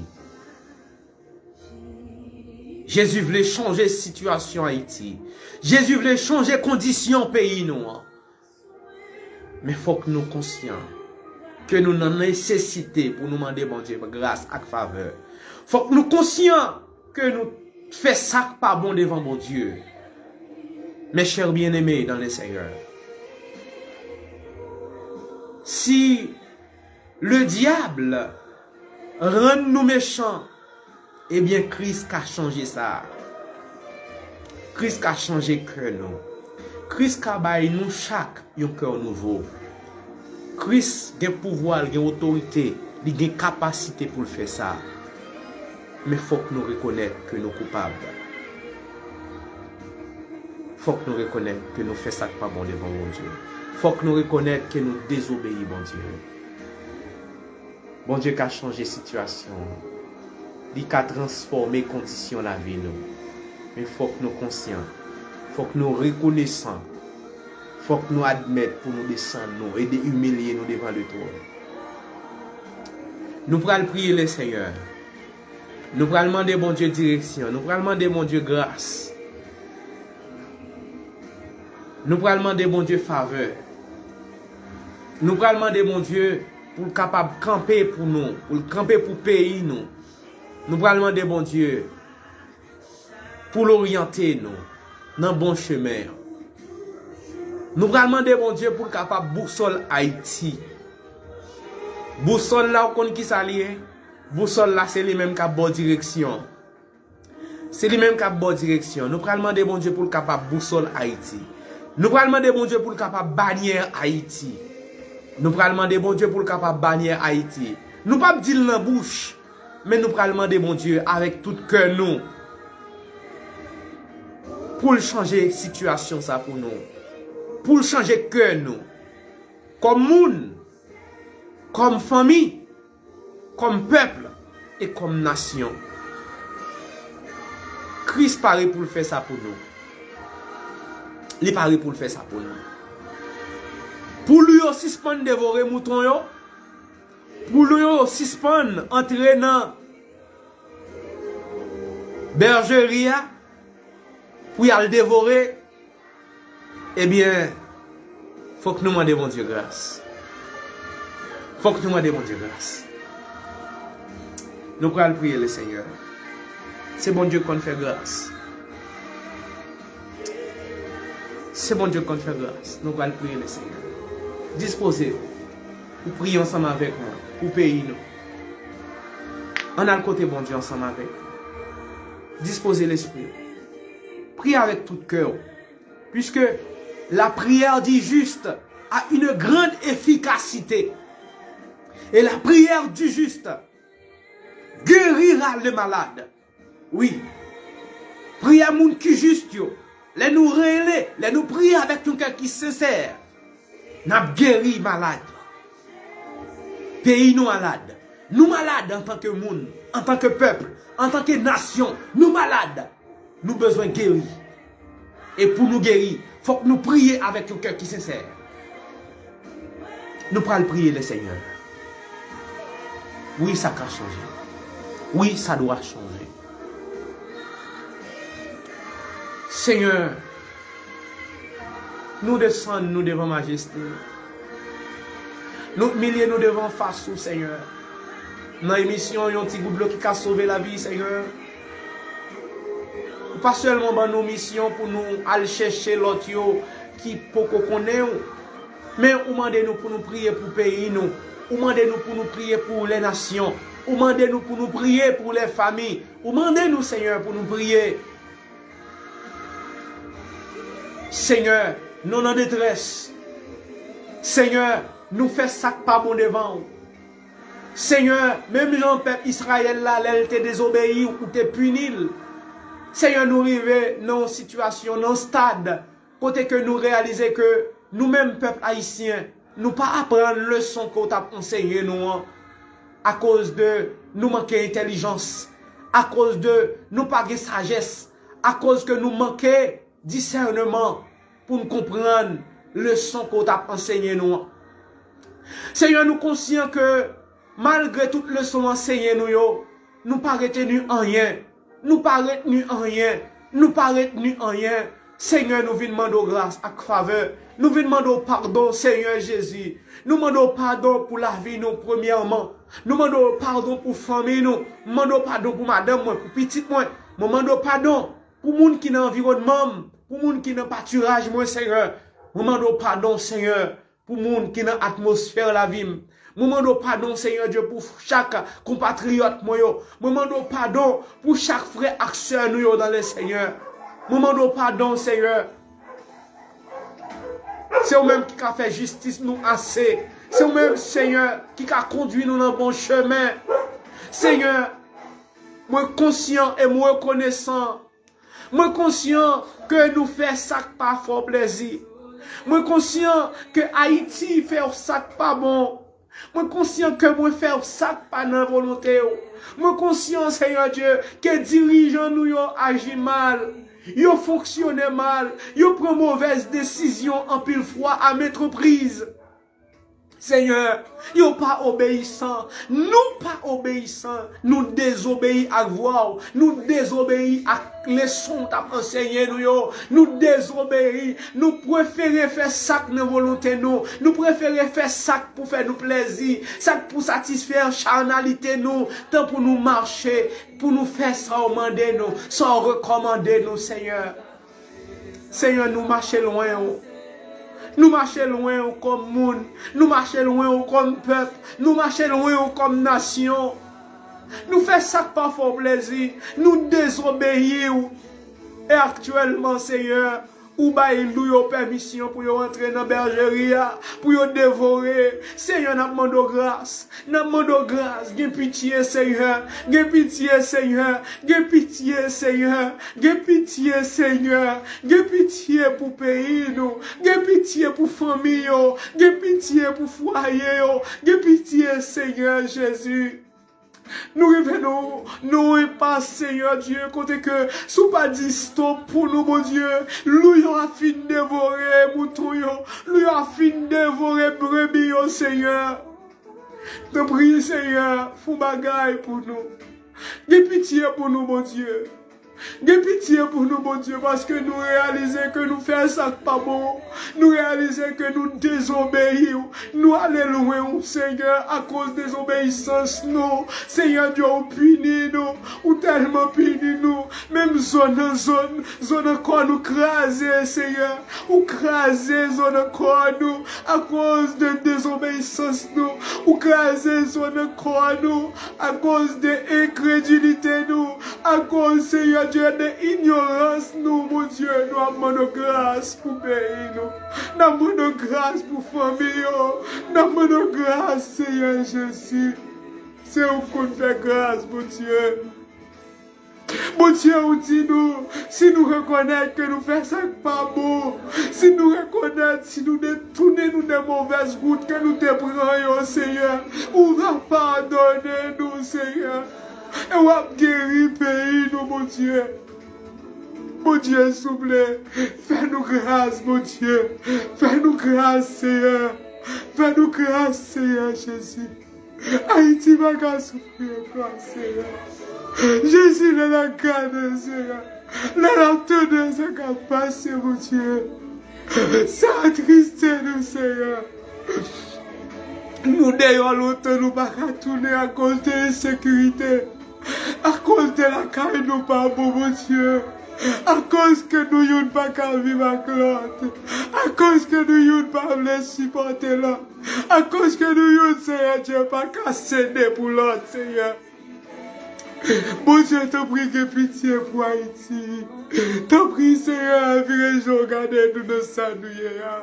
Jezi vle chanje sitiyasyon Ayiti. Jezi vle chanje kondisyon peyi nou an. Men fòk nou konsyan ke nou nan nesesite pou nou mande Bondye gras ak favè. Fòk nou konsyan ke nou fè sa k pa bon devan Bondye. Mes chers bien-aimés dans le Seigneur, si le diable rann nou mechan, ebyen, Kris ka chanje sa. Kris ka chanje kè nou. Kris ka bay nou chak yon kè nouvo. Kris gen pouvwa, l gen otorite, li gen kapasite pou l fè sa. Men fòk nou rekonèt ke nou koupab. Fòk nou rekonèt ke nou fè sa k pa bon devan Bondye. Fòk nou rekonèt ke nou dezobeyi Bondye. Bondye ka chanje sitiyasyon an. Li ka transfòme kondisyon lavi nou. Men fòk nou konsyan. Fòk nou rekonesan. Fòk nou admèt pou nou desann nou e de imilye nou devan Letwèn. Nou pral priye Lesenyè. Nou pral mande Bondye direksyon. Nou pral mande Bondye gras. Nou pral mande Bondye favè. Nou pral mande Bondye pou l kapab kanpe pou nou, pou l kanpe pou peyi nou. Nou pral mande Bondye pou l oryante nou nan bon chemen an. Nou pral mande Bondye pou l kapab bousòl Ayiti. Bousòl la, ou konn ki sa li ye? Bousòl la, se li menm k ap ba w direksyon. Se li menm k ap ba w direksyon. Nou pral mande Bondye pou l kapab bousòl Ayiti. Nou pral mande Bondye pou l kapab banyè Ayiti. Nou pral mande Bondye pou l kapab bani Ayiti. Nou p ap di l nan bouch, men nou pral mande Bondye avèk tout kè nou pou l chanje sitiyasyon sa pou nou, pou l chanje kè nou. Kòm moun, kòm fanmi, kòm pèp e kòm nasyon. Kris pare pou l fè sa pou nou. Li pare pou l fè sa pou nou. Pou nou yo sispann devore mouton yo, pou nou yo sispann antre nan bèjeri a pou y al devore, ebyen, fòk nou mande Bondye gras. Fòk nou mande Bondye gras. Nou pral priye Lesenyè. Se Bondye k konn fè gras. Se Bondye k konn fè gras. Nou pral priye Lesenyè. Dispoze w pou priye ansanm avèk mwen pou peyi nou. Ann al kote Bondye ansanm avèk nou. Dispoze lespri w. Priye avèk tout kè w. Puisque la prière du juste a une grande efficacité. Et la prière du juste guérira le malade. Wi. Priyè moun ki jis yo. Lè nou rele, lè nou priye avèk yon kè ki sensè, n ap geri malad. Peyi nou malad. Nou malad antanke moun, antanke pèp, antanke nasyon. Nou malad. Nou bezwen geri. E pou nou geri, fòk nou priye avèk yon kè ki sensè. Nou pral priye Lesenyè. Wi, sa ka chanje. Wi, sa dwa chanje. Senyè, nou desann nou devan majeste w. Nou imilye nou devan fas ou, Senyè. Nan emisyon Yon ti gout dlo ki ka sove lavi, Senyè. Ou pa sèlman ban nou misyon pou nou al chèche lòt yo ki poko konnen w, men ou mande nou pou nou priye pou peyi nou. Ou mande nou pou nou priye pou lè nasyon. Ou mande nou pou nou priye pou lè fanmi. Ou mande nou, Senyè, pou nou priye. Senyè, nou nan detrès. Senyè, nou fè sa k pa bon devan w. Senyè, menm jan pèp Izrayèl la, lè l te dezobeyi, ou te pini l. Senyè, nou rive nan yon sitiyasyon, nan yon stad, kote ke nou reyalize ke nou menm pèp ayisyen, nou pa aprann leson ke w t ap ansenye nou an, akoz de nou manke entèlijans, akoz de nou pa gen sajès, akoz ke nou manke disèneman pou n konprann leson ke w t ap ansenye nou an. Senyè, nou konsyan ke malgre tout leson w ansenye nou yo, nou pa reteni anyen. Nou pa retni anyen. Nou pa retni anyen. Senyè, nou vin mande w gras ak favè. Nou vin mande w padon, Senyè Jezi. Nou mande w padon pou lavi nou, premyèman. Nou mande w padon pou fanmi nou. Mwen mande w padon pou madanm mwen, pou pitit mwen. Mwen mande w padon pou moun ki nan anviwònman m, pou moun ki nan patiraj mwen, Senyè. Mwen mande w padon, Senyè, pou moun ki nan atmosfè lavi m. Mwen mande w padon, Senyè Dye, pou chak konpatriyòt mwen yo. Mwen mande w padon pou chak frè ak sè nou yo nan Lesenyè. Mwen mande w padon, Senyè. Se ou menm ki ka fè jistis nou ase. Se ou menm, Senyè, ki ka kondui nou nan bon chemen. Senyè, mwen konsyan e mwen rekonesan. Mwen konsyan ke nou fè sa k pa fè w plezi. Mwen konsyan ke Ayiti fè w sa k pa bon. Mwen konsyan ke mwen fè w sa k pa nan volonte w. Mwen konsyan, Senyè Dye, ke dirijan nou yo aji mal. Yo fonksyone mal. Yo pran movèz desizyon anpil fwa a met repriz. Senyè, yo pa obeyisan. Nou pa obeyisan. Nou dezobeyi ak vwa w. Nou dezobeyi ak leson w t ap ansenye nou yo. Nou dezobeyi. Nou prefere fè sa k nan volonte nou. Nou prefere fè sa k pou fè nou plezi. Sa k pou satisfè chanalite nou. Tan pou nou mache, pou nou fè sa w mande nou, sa w rekòmande nou, Senyè. Senyè, nou mache lwen w. Nou mache lwen w kòm moun. Nou mache lwen w kòm pèp. Nou mache lwen w kòm nasyon. Nou fè sa k pa fè w plezi. Nou dezobeyi w. E aktyèlman, Senyè, Ou bay lou yo pèmisyon pou yo antre nan bèjeri a, pou yo devore. Senyè, n ap mande w gras. N ap mande w gras. Gen pitye, Senyè. Gen pitye, Senyè. Gen pitye, Senyè. Gen pitye, Senyè. Gen pitye pou peyi nou. Gen pitye pou fanmi yo. Gen pitye pou fwaye yo. Gen pitye, Senyè Jezi. Nou rive nan, nan yon enpas, Senyè Dye, kote ke si w pa di stop pou nou, Bondye, lou yo ap fin devore mouton yo, lou yo ap fin devore brebi yo, Senyè. Tanpri, Senyè, fè yon bagay pou nou. Gen pitye pou nou, Bondye. Gen pitye pou nou, Bondye, paske nou reyalize ke nou fè sa k pa bon. Nou reyalize ke nou dezobeyi w. Nou ale lwen w, Senyè, akoz dezobeyisans nou. Senyè Dye, ou pini nou. Ou tèlman pini nou. Menm zo nan zo, zo nan kò nou kraze, Senyè. Ou kraze zo nan kò nou akoz de dezobeyisans nou. Ou kraze zo nan kò nou akoz de enkredilite nou. Akoz, Senyè Dye, de inyorans nou, Bondye, nou ap mande w gras pou peyi nou. N ap mande w gras pou fanmi yo. N ap mande w gras, Senyè Jezi. Se ou k konn fè gras, Bondye. Bondye, ou di nou, si nou rekonèt ke nou fè sa k pa bon, si nou rekonèt, si nou detounen nou de movèz wout ke nou te pran yo, Senyè, ou va padone nou, Senyè. E w ap geri peyi nou, Bondye. Bondye, souple, fè nou gras, Bondye. Fè nou gras, Senyè. Fè nou gras, Senyè Jezi. Ayiti pa ka soufri ankò, Senyè. Jezi, lè n ap gade, Senyè, lè n ap tande sa k ap pase, Bondye, sa atriste nou, Senyè. Nou deyò lontan, nou pa ka tounen akoz de ensekirite, akoz de lakay nou pa bon, Bondye, akoz ke nou youn pa ka viv ak lòt, akoz ke nou youn pa vle sipòte lòt, akoz ke nou youn, Senyè Dye, pa ka sede pou lòt, Senyè. Bondye, tanpri, gen pitye pou Ayiti. Tanpri, Senyè, vire je w gade nou nan sa nou ye a.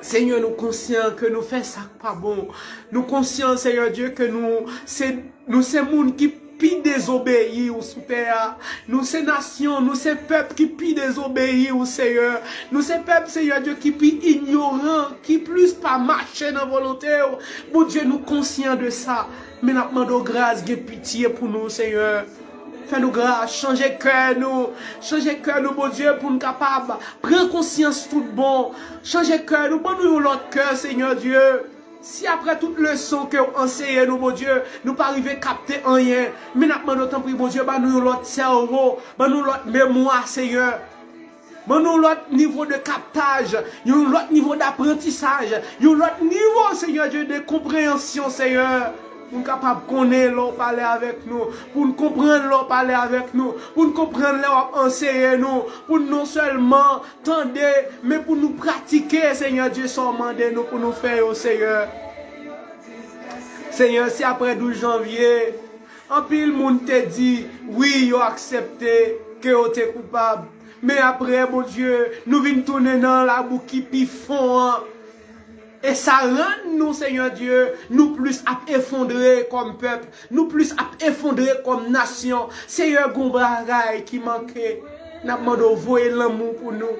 Senyè, nou konsyan ke nou fè sa k pa bon. Nou konsyan, Senyè Dye, ke nou se, nou se moun ki pi dezobeyi w sou tè a. Nou se nasyon, nou se pèp ki pi dezobeyi w, Senyè. Nou se pèp, Senyè Dye, ki pi inyoran, ki plis pa mache nan volonte w. Bondye, nou konsyan de sa. Men n ap mande w gras, gen pitye pou nou, Senyè. Fè nou gras, chanje kè nou. Chanje kè nou, Bondye, pou n kapab pran konsyans tout bon. Chanje kè nou, ban nou yon lòt kè, Senyè Dye. Si apre tout leson ke w anseye nou, Bondye, nou pa rive kapte anyen, men n ap mande w, tanpri, Bondye, ban nou yon lòt sèvo, ban nou lòt memwa, Senyè. Ban nou lòt nivo de kaptaj, yon lòt nivo daprantisaj, yon lòt nivo, Senyè Dye, de konpreyansyon, Senyè. Pou n kapab konnen lè w pale avèk nou, pou n konprann lè w pale avèk nou, pou n konprann lè w ap anseye nou, pou n non sèlman tande, men pou nou pratike, Senyè Dye, sa w mande nou pou nou fè yo, Senyè. Senyè, si apre douz janvye, anpil moun te di, wi, yo aksepte ke yo te koupab. Men apre, Bondye, nou vin tounen nan labou ki pi fon an. E sa rann nou, Senyè Dye, nou plis ap efondre kòm pèp, nou plis ap efondre kòm nasyon. Senyè, gon bagay ki manke. N ap mande w voye lanmou pou nou.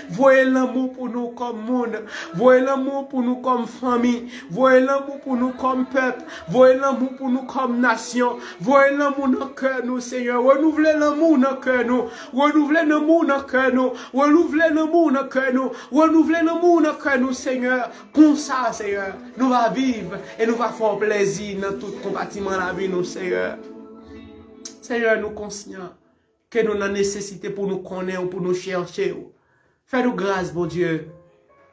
Voye lanmou pou nou kòm moun. Voye lanmou pou nou kòm fanmi. Voye lanmou pou nou kòm pèp. Voye lanmou pou nou kòm nasyon. Voye lanmou nan kè nou, Senyè. Renouvle lanmou nan kè nou. Renouvle lanmou nan kè nou. Renouvle lanmou nan kè nou. Renouvle lanmou nan kè nou, Senyè. Konsa, Senyè, nou va viv e nou va fè w plèzi nan tout konpatiman lavi nou, Senyè. Senyè, nou konsyan ke nou nan nesesite pou nou konnen w, pou nou chèche w. Fè nou gras, Bondye.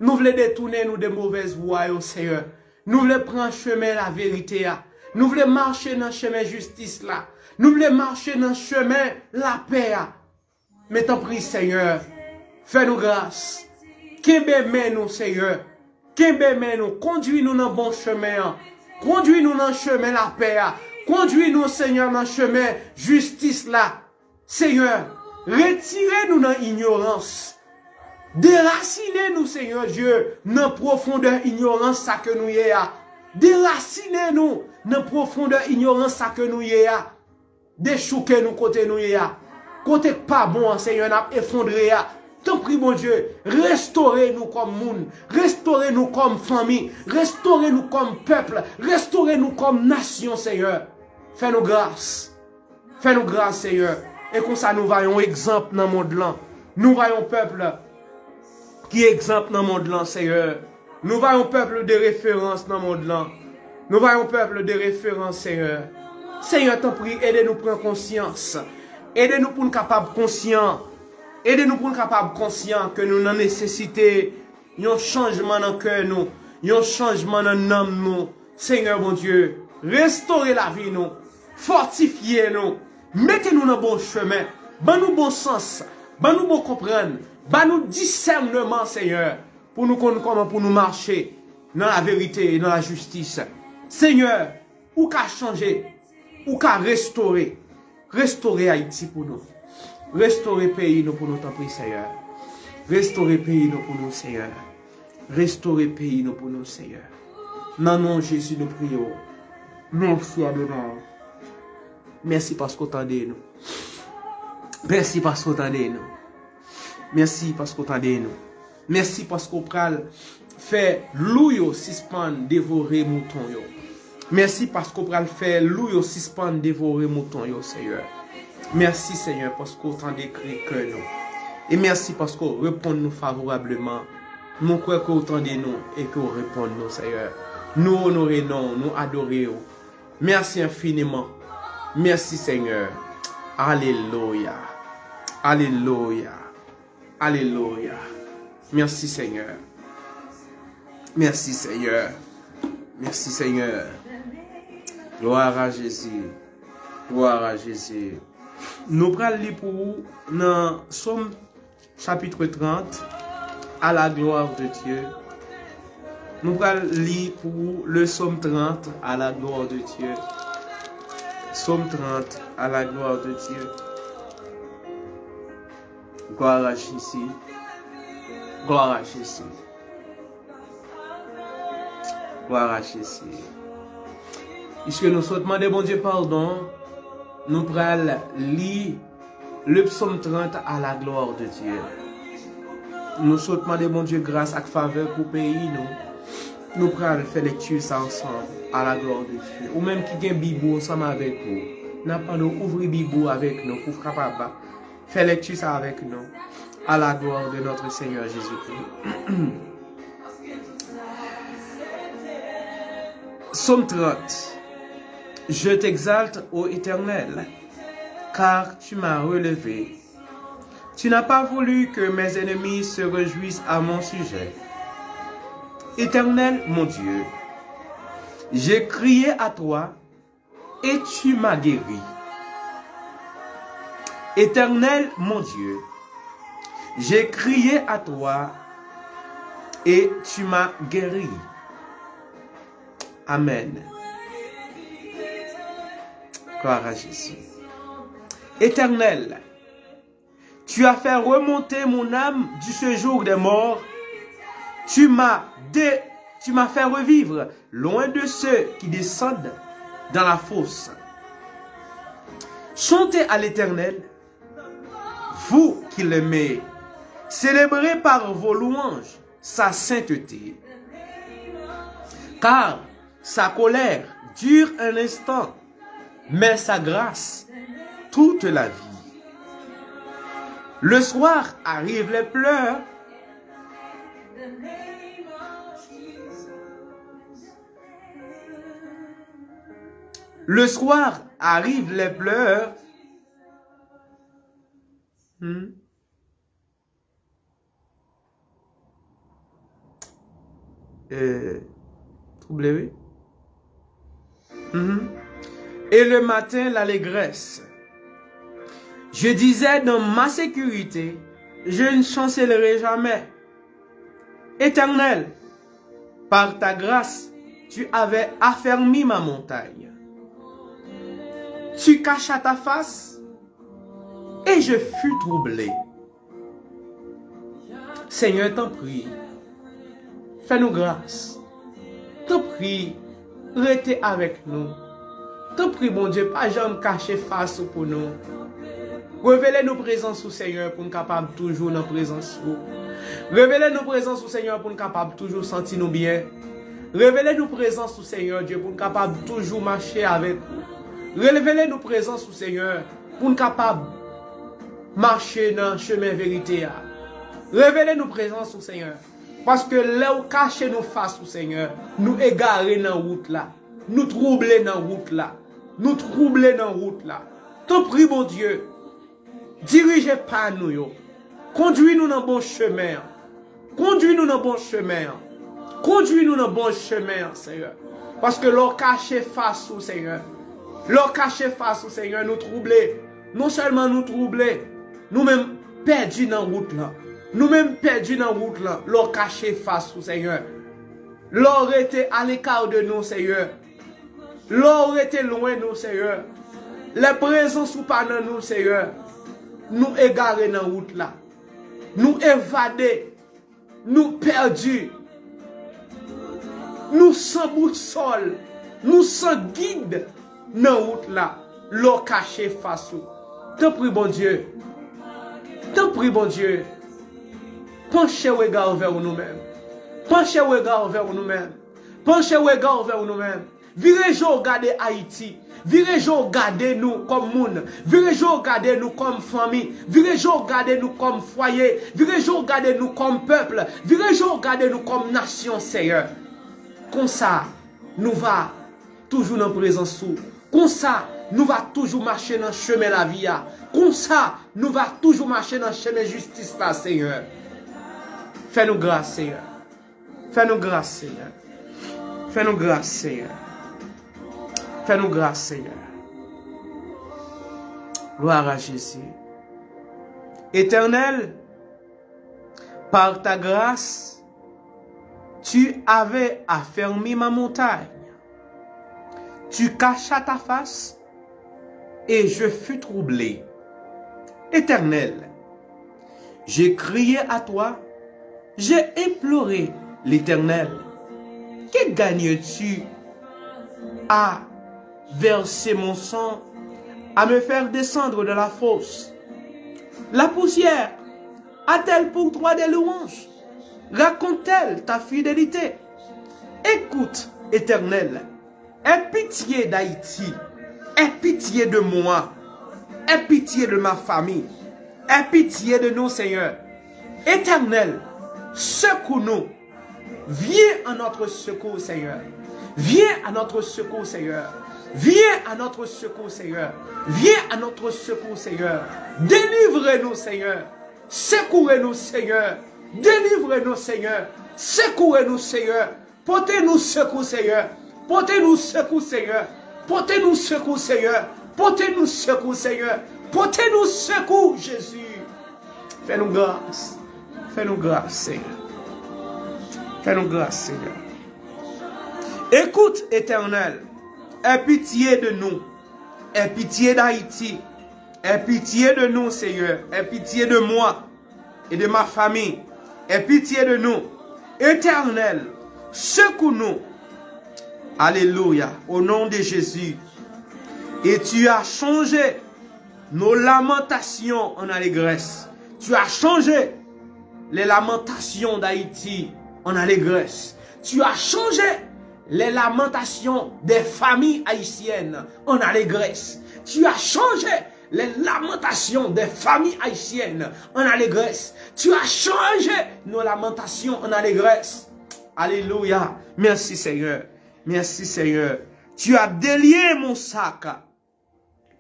Nou vle detounen nou de movèz vwa yo, Senyè. Nou vle pran chemen laverite a. Nou vle mache nan chemen jistis la. Nou vle mache nan chemen lapè a. Men tanpri, Senyè, fè nou gras. Kenbe men nou, Senyè. Kenbe men nou. Kondui nou nan bon chemen an. Kondui nou nan chemen lapè a. Kondui nou, Senyè, nan chemen jistis la. Senyè, Retire nou nan inyorans. Derasinen nou, Senyè Dye, nan pwofondè inyorans sa ke nou ye a. Derasinen nou nan pwofondè inyorans sa ke nou ye a. Dechouke nou kote nou ye a. Kote k pa bon an, Senyè, n ap efondre a. Tanpri, Bondye, restore nou kòm moun. Restore nou kòm fanmi. Restore nou kòm pèp. Restore nou kòm nasyon, Senyè. Fè nou gras. Fè nou gras, Senyè. E konsa nou va yon egzanp nan mond lan. Nou va yon pèp ki egzanp nan mond lan, Senyè. Nou va yon pèp de referans nan mond lan. Nou va yon pèp de referans, Senyè. Senyè, tanpri, ede nou pran konsyans. Ede nou pou n kapab konsyan. Ede nou pou n kapab konsyan ke nou nan nesesite yon chanjman nan kè nou, yon chanjman nan nanm nou. Senyè Bondye, restore lavi nou, fòtifye nou, mete nou nan bon chemen, ban nou bon sans, ban nou bon konprann, ban nou disèneman, Senyè, pou nou konn kòman pou nou mache nan laverite e nan lajistis. Senyè, ou ka chanje, ou ka restore. Restore Ayiti pou nou. Restore peyi nou pou nou, tanpri, Senyè. Restore peyi nou pou nou, Senyè. Restore peyi nou pou nou, Senyè. Nan non Jezi, nou priye w. Mèsi, Adonai. Mèsi paske w tande nou. Mèsi paske w tande nou. Mèsi paske w tande nou. Mèsi paske w pral fè lou yo sispann devore mouton yo. Mèsi paske w pral fè lou yo sispann devore mouton yo, Senyè. Mèsi, Senyè, paske w tande kri kè nou. E mèsi paske w reponn nou favorableman. Nou kwè ke w tande nou e ke w reponn nou, Senyè. Nou onore non w, nou adore w. Mèsi enfiniman. Mèsi, Senyè. Alelouya. Alelouya. Alelouya. Mèsi, Senyè. Mèsi, Senyè. Mèsi, Senyè. Glwa a Jezi. Glwa a Jezi. Nou pral li pou ou nan Sòm chapitre trente, à la gloire de Dieu. Nou pral li pou ou le Psaume trente, à la gloire de Dieu. Psaume trente, à la gloire de Dieu. Glwa a Jezi. Glwa a Jezi. Glwa a Jezi. Piske nou sot mande Bondye padon, nou pral li le Psaume trente à la gloire de Dieu. Nou sot mande Bondye gras ak favè pou peyi nou. Nou pral fè lekti sa ansanm, à la gloire de Dieu. Ou menm ki gen Bib ou ansanm avèk ou, n ap mande w ouvri Bib ou avèk nou pou w kapab fè lekti sa avèk nou. À la gloire de notre Seigneur Jésus-Christ. Psaume trente. Je t'exalte, ô Éternel, car tu m'as relevé. Tu n'as pas voulu que mes ennemis se réjouissent à mon sujet. Éternel mon Dieu, j'ai crié à toi et tu m'as guéri. Éternel mon Dieu, j'ai crié à toi et tu m'as guéri. Amen. Gloire à Jésus. Éternel, tu as fait remonter mon âme du séjour des morts. Tu m'as dé- tu m'as fait revivre loin de ceux qui descendent dans la fosse. Chantez à l'Éternel, vous qui l'aimez. Célébrez par vos louanges sa sainteté. Car sa colère dure un instant, mais sa grâce toute la vie. Le soir arrivent les pleurs. Le soir arrivent les pleurs. Hmm. Euh, trouble, oui. Mhm. Et le matin, l'allégresse. Je disais dans ma sécurité, je ne chancellerai jamais. Éternel, par ta grâce, tu avais affermi ma montagne. Tu cachas ta face Et je fus troublé. Senyè, tanpri, fè nou gras. Tanpri, rete avèk nou. Tanpri, Bondye, pa janm kache fas ou pou nou. Revele nou prezans ou, Senyè, pou n kapab toujou nan prezans ou. Revele nou prezans ou, Senyè, pou n kapab toujou santi nou byen. Revele nou prezans ou, Senyè Dye, pou n kapab toujou mache avèk ou. Revele nou prezans ou, Senyè, pou n kapab mache nan chemen verite a. Revele nou prezans ou, Senyè. Paske lè w kache nou fas ou, Senyè, nou egare nan wout la. Nou twouble nan wout la. Nou twouble nan wout la. Tanpri, Bondye, dirije pa nou yo. Kondwi nou nan bon chemen an. Kondwi nou nan bon chemen an. Kondwi nou nan bon chemen an, Senyè. Paske lè w kache fas ou, Senyè, lè w kache fas ou, Senyè, nou twouble. Non sèlman nou twouble, nou menm pèdi nan wout lan. Nou menm pèdi nan wout lan, lè w kache fas ou, Senyè. Lè w rete aleka de nou, Senyè. Lè w rete lwen nou, Senyè. Lè prezans ou pa nan nou, Senyè. Nou egare nan wout la. Nou evade. Nou pèdi. Nou san bousòl. Nou san gid nan wout la. Lè w kache fas ou. Tanpri, Bondye. Tanpri, Bondye. Panche rega w vè nou menm. Panche rega w vè nou menm. Panche rega w vè nou menm. Vire je w gade Ayiti. Vire je w gade nou kòm moun. Vire je w gade nou kòm fanmi. Vire je w gade nou kòm fwaye. Vire je w gade nou kòm pèp. Vire je w gade nou kòm nasyon, Senyè. Konsa, nou va toujou nan prezans ou. Konsa, nou va toujou mache nan chemen lavi a. Konsa, nou va toujou mache nan chemen jistis la, Senyè. Fè nou gras, Senyè. Fè nou gras, Senyè. Fè nou gras, Senyè. Fè nou gras, Senyè. Gloire à Jésus. Éternel, par ta grâce, tu avais affermi ma montagne. Tu cachas ta face et je fus troublé. Éternel, j'ai crié à toi, j'ai imploré l'Éternel. Que gagnes-tu à verser mon sang, à me faire descendre de la fosse? La poussière a-t-elle pour toi des louanges? Raconte-t-elle ta fidélité? Écoute, Éternel, aie pitié d'Haïti, aie pitié de moi, aie pitié de ma famille, aie pitié de nous, Seigneur. Éternel, secoue-nous. Viens à notre secours, Seigneur. Viens à notre secours, Seigneur. Viens à notre secours, Seigneur. Viens à notre secours, Seigneur. Délivrez-nous, Seigneur. Secourez-nous, Seigneur. Délivrez-nous, Seigneur. Secourez-nous, Seigneur. Pote nou sekou, Seyè. Pote nou sekou, Seyè. Pote nou sekou, Seyè. Pote nou sekou, Seyè. Pote nou sekou, Jezi. Fè nou gras. Fè nou gras, Seyè. Fè nou gras, Seyè. Écoute, Éternel, aie pitié de nous. Aie pitié d'Haïti. Aie pitié de nous, Seigneur. Aie pitié de moi et de ma famille. Aie pitié de nous. Éternel, secoue-nous. Alléluia. Au nom de Jésus. Et tu as changé nos lamentations en allégresse. Tu as changé les lamentations d'Haïti en allégresse. Tu as changé les lamentations des familles haïtiennes en allégresse. Tu as changé les lamentations des familles haïtiennes en allégresse. Tu as changé nos lamentations en allégresse. Alléluia. Merci Seigneur. Merci Seigneur. Tu as délié mon sac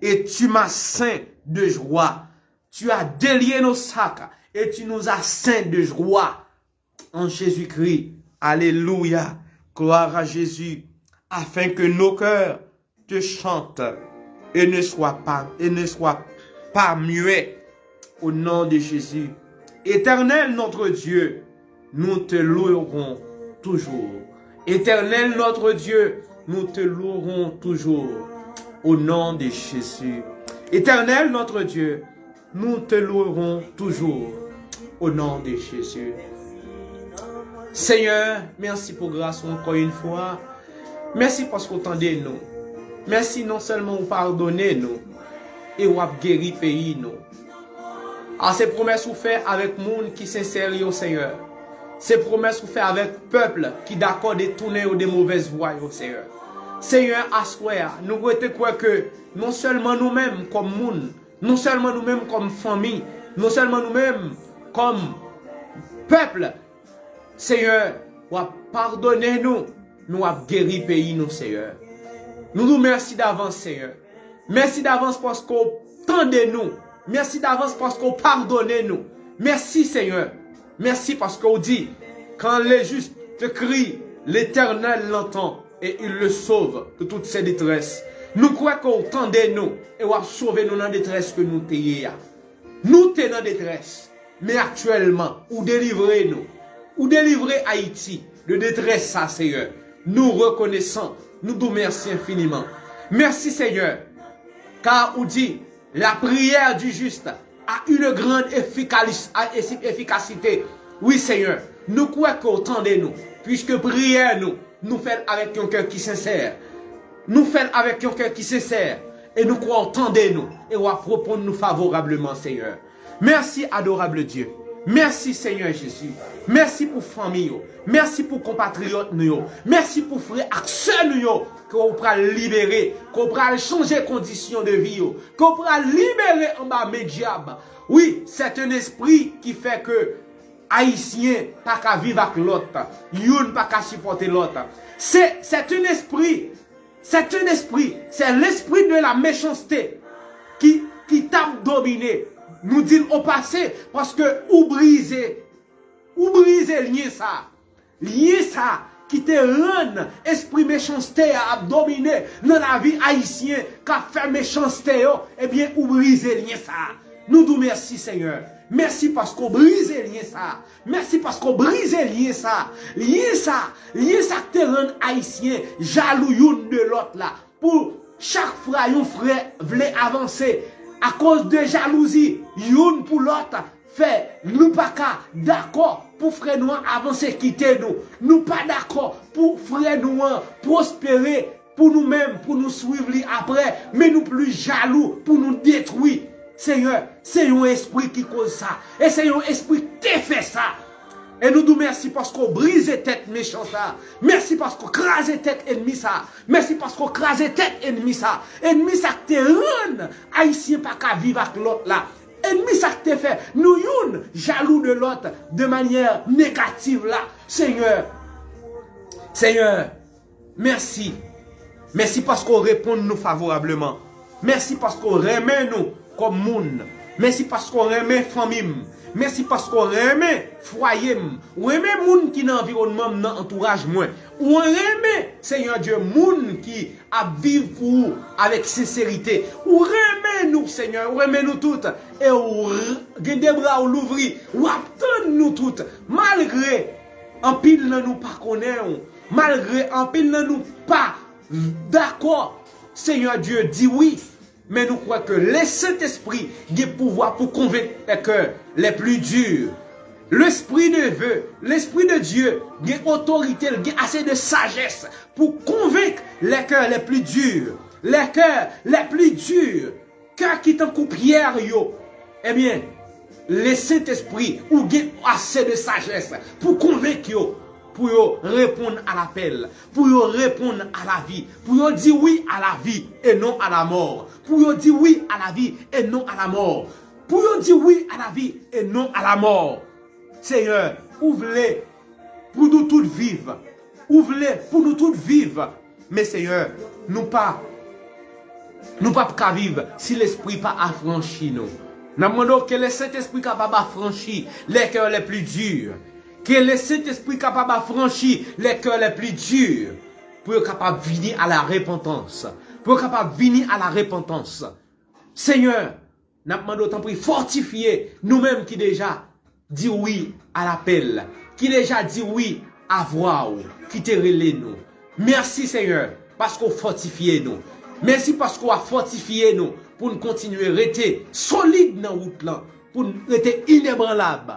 et tu m'as ceint de joie. Tu as délié nos sacs et tu nous as ceints de joie en Jésus-Christ. Alléluia. Gloire à Jésus. Afin que nos cœurs te chantent et ne soient pas, et ne soient pas muets. Au nom de Jésus. Éternel notre Dieu, nous te louerons toujours. Éternel notre Dieu, nous te louerons toujours. Au nom de Jésus. Éternel notre Dieu, Nous te louerons toujours au nom de Jésus. Senyè, mèsi pou gras ou ankò yon fwa. Mèsi paske w tande nou. Mèsi non sèlman ou padone nou, e w ap geri peyi nou. A se pwomès ou fè avèk moun ki sensè yo, Senyè. Se pwomès ou fè avèk pèp ki dakò detounen yo de movèz vwa yo, Senyè. Senyè, aswè a, nou rete kwè ke non sèlman nou menm kòm moun, non sèlman nou menm kòm fanmi, non sèlman nou menm kòm pèp, Senyè, w ap padone nou, men w ap geri peyi nou, Senyè. Nou di w mèsi davans, Senyè. Mèsi davans paske w tande nou. Mèsi davans paske w padone nou. Mèsi, Senyè. Mèsi paske w di, quand le juste crie, l'Éternel l'entend et il le sauve de toutes ses détresses. Nou kwè ke w tande nou e w ap sove nou nan detrès ke nou te ye a. Nou te nan detrès, men aktyèlman, ou delivre nou. Ou delivre Ayiti de detrès sa, Senyè. Nou rekonesan, nou di w mèsi enfiniman. Mèsi, Senyè, ka ou di, la prière du juste a une grande efficace, a, efi-, efficacité. Wi, Senyè, nou kwè ke w tande nou, piske priyè nou, nou fè l avèk yon kè ki sensè. Nou fè l avèk yon kè ki sensè, e nou kwè w tande nou, e w ap reponn nou favorableman, Senyè. Mèsi, adorable Dieu. Mèsi, Senyè Jezi. Mèsi pou fanmi yo. Mèsi pou konpatriyòt nou yo. Mèsi pou frè ak sè nou yo ke w pral libere, ke w pral chanje kondisyon de vi yo, ke w pral libere anba men dyab. Wi, c'est un esprit qui fait que Ayisyen pa ka viv ak lòt. Youn pa ka sipòte lòt. Se, c'est un esprit, c'est un esprit, c'est l'esprit de la méchanceté ki, ki t ap domine. Nou di l o pase, paske ou brize, ou brize lyen sa. Lyen sa ki te rann espri mechanste a ap domine nan lavi ayisyen k ap fè mechanste yo, ebyen, ou brize lyen sa. Nou di w mèsi, Senyè. Mèsi paske w brize lyen sa. Mèsi paske w brize lyen sa. Lyen sa, lyen sa k te rann ayisyen jalou youn de lòt la. Pou chak fwa yon frè vle avanse, akoz de jalouzi youn pou lòt, fè nou pa ka dakò pou frè nou an avanse kite nou. Nou pa dakò pou frè nou an pwospere pou nou menm, pou nou swiv li apre, men nou plis jalou pou nou detwi. Senyè, se yon espri ki koz sa. E se yon espri ki te fè sa. E nou di w mèsi paske w brize tèt mechan sa. Mèsi paske w kraze tèt ènmi sa. Mèsi paske w kraze tèt ènmi sa. Ènmi sa ki te rann ayisyen pa ka viv ak lòt la. Ènmi sa ki te fè nou youn jalou de lòt de manyè negativ la. Senyè, Senyè, mèsi. Mèsi paske w reponn nou favorableman. Mèsi paske w renmen nou kòm moun. Mèsi paske w renmen fanmi m. Mèsi paske w renmen fwaye m. Ou renmen moun ki nan anviwònman m, nan antouraj mwen. Ou renmen, Senyè Dye, moun ki ap viv pou ou avèk senserite. Ou renmen nou, Senyè, ou renmen nou tout. E ou r-, gen de bra ou louvri, w ap tann nou tout. Malgre anpil nan nou pa konnen w, malgre anpil nan nou pa dakò, Senyè Dye di wi. Men nou kwè ke Lesentespri gen pouvwa pou konvenk les cœurs les plus durs. L'esprit de Dieu, l'esprit de Dieu gen otorite, l gen ase de sajès pou konvenk les cœurs les plus durs. Les cœurs les plus durs, kè ki tankou pyè yo. Ebyen, Lesentespri, ou gen ase de sajès pou konvenk yo, pou yo reponn a lapèl, pou yo reponn a lavi, pou yo di wi a lavi e non a lamò, pou yo di wi a lavi e non a lamò, pou yo di wi a lavi e non a lamò. Senyè, ou vle pou nou tout viv. Ou vle pou nou tout viv. Men Senyè, nou pa, nou p ap ka viv si Lespri pa afranchi nou. N ap mande w ke Lesentespri kapab afranchi les cœurs les plus durs. Ke Lesentespri kapab afranchi les cœurs les plus durs. Pou yo kapab vini a la repantans. Pou yo kapab vini a la repantans. Senyè, n ap mande w tanpri fòtifye nou menm ki deja di wi a lapèl, ki deja di wi a vwa w ki te rele nou. Mèsi, Senyè, paske w fòtifye nou. Mèsi paske w ap fòtifye nou pou n kontinye rete solid nan wout lan, pou n rete inebranlab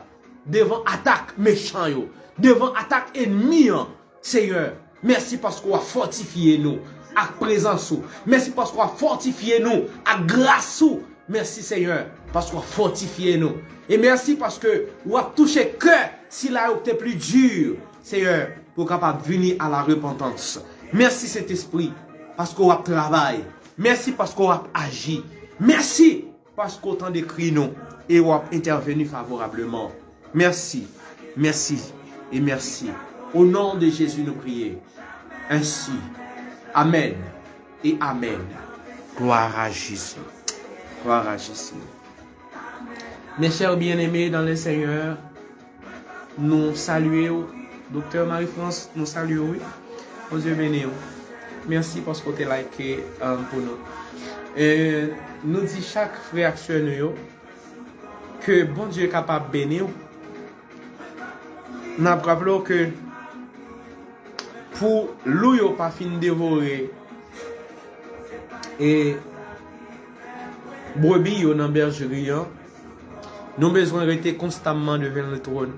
devan atak mechan yo, devan atak ènmi an. Seyè, mèsi paske w ap fòtifye nou ak prezans ou. Mèsi paske w ap fòtifye nou ak gras ou. Mèsi, Seyè, paske w ap fòtifye nou. E mèsi paske w ap touche kè sila yo ki te pli di, Seyè, pou yo kapab vini a la repantans. Mèsi, Sentespri, paske w ap travay. Mèsi paske w ap aji. Mèsi paske w tande kri nou e w ap entèveni favorableman. Mèsi, mèsi e mèsi. O non de Jezi nou priye. Ensi. Amèn e amèn. Gloire à Jésus. Gloire à Jésus. Mes chers bien-aimés dans le Seigneur, nou salye w. Doktè Marie France, nou salye w, wi. Bondye beni w. Mèsi paske w te like, um, pou nou. E nou di chak frè ak sè nou yo ke Bondye kapab beni w. N ap raple w ke pou lou yo pa fin devore e brebi yo nan bèjeri an, nou bezwen rete konstamman devan le twòn.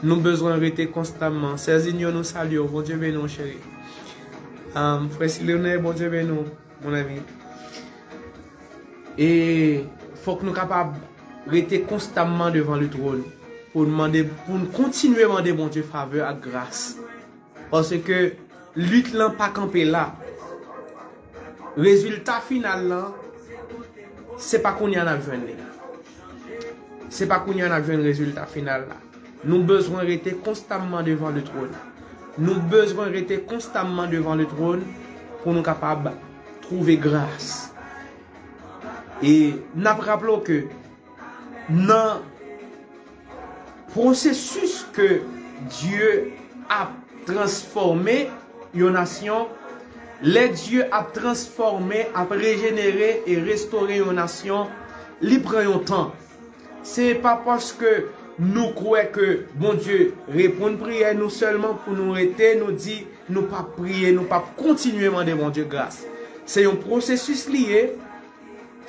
Nou bezwen rete konstamman. Sè Zinyon, nou salye w. Bondye beni w, cheri. Um, frè Silene, Bondye beni w, mon ami. E fòk nou kapab rete konstamman devan le twòn pou n mande, pou n kontinye mande Bondye favè ak gras. Paske lit lan pa kanpe la. Rezilta final lan, se pa kounye a n ap jwenn li. Se pa kounye a n ap jwenn rezilta final la. Nou bezwen rete konstamman devan le twòn. Nou bezwen rete konstamman devan le twòn pou nou kapab twouve gras. E n ap raple w ke nan pwosesis ke Dye ap transfòme yon nasyon, lè Dye ap transfòme, ap rejenere e restore yon nasyon, li pran yon tan. Se pa paske nou kwè ke Bondye reponn priyè nou sèlman pou nou rete, nou di nou p ap priye, nou p ap kontinye mande Bondye gras. Se yon pwosesis li ye.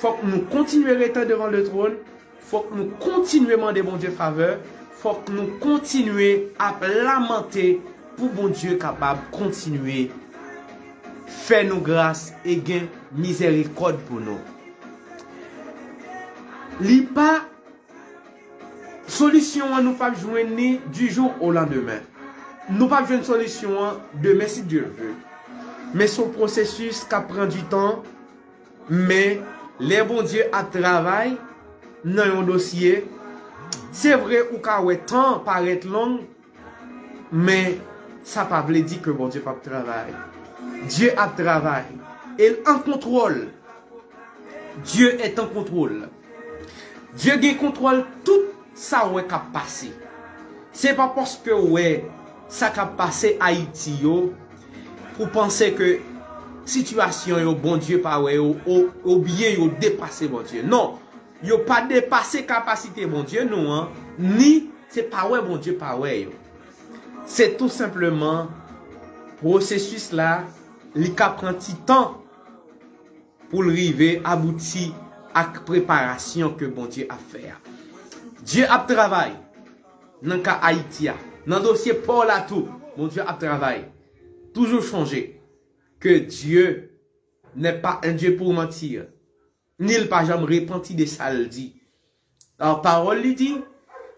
Fòk nou kontinye rete devan le twòn. Fòk nou kontinye mande Bondye favè. Fòk nou kontinye ap lamante pou Bondye kapab kontinye fè nou gras e gen mizèrikòd pou nou. Li pa Solisyon an, nou p ap jwenn li du jour au lendemain. Nou p ap jwenn solisyon an demen, si Dye vle. Men se yon pwosesis k ap pran du tan, men lè Bondye ap travay nan yon dosye, se vre ou ka wè tan parèt long, men sa pa vle di ke Bondye p ap travay. Dye ap travay. E l an kontwòl. Dieu est en contrôle. Dye gen kontwòl tout sa w wè k ap pase. Se pa paske w wè sa k ap pase Ayiti yo pou panse ke sitiyasyon yo Bondye pa wè yo, o- oubyen yo depase Bondye. Non, yo pa depase kapasite Bondye nou an, ni se pa wè Bondye pa wè yo. Se tou senpleman pwosesis la, li ka pran ti tan pou l rive abouti ak preparasyon ke Bondye ap fè a. Dye ap travay nan ka Ayiti a. Nan dosye pa w la tou, Bondye ap travay. Toujou chonje ke Dieu n'est pas un Dieu pour mentir, ni l pa janm repanti de sa l di. Pawòl li di,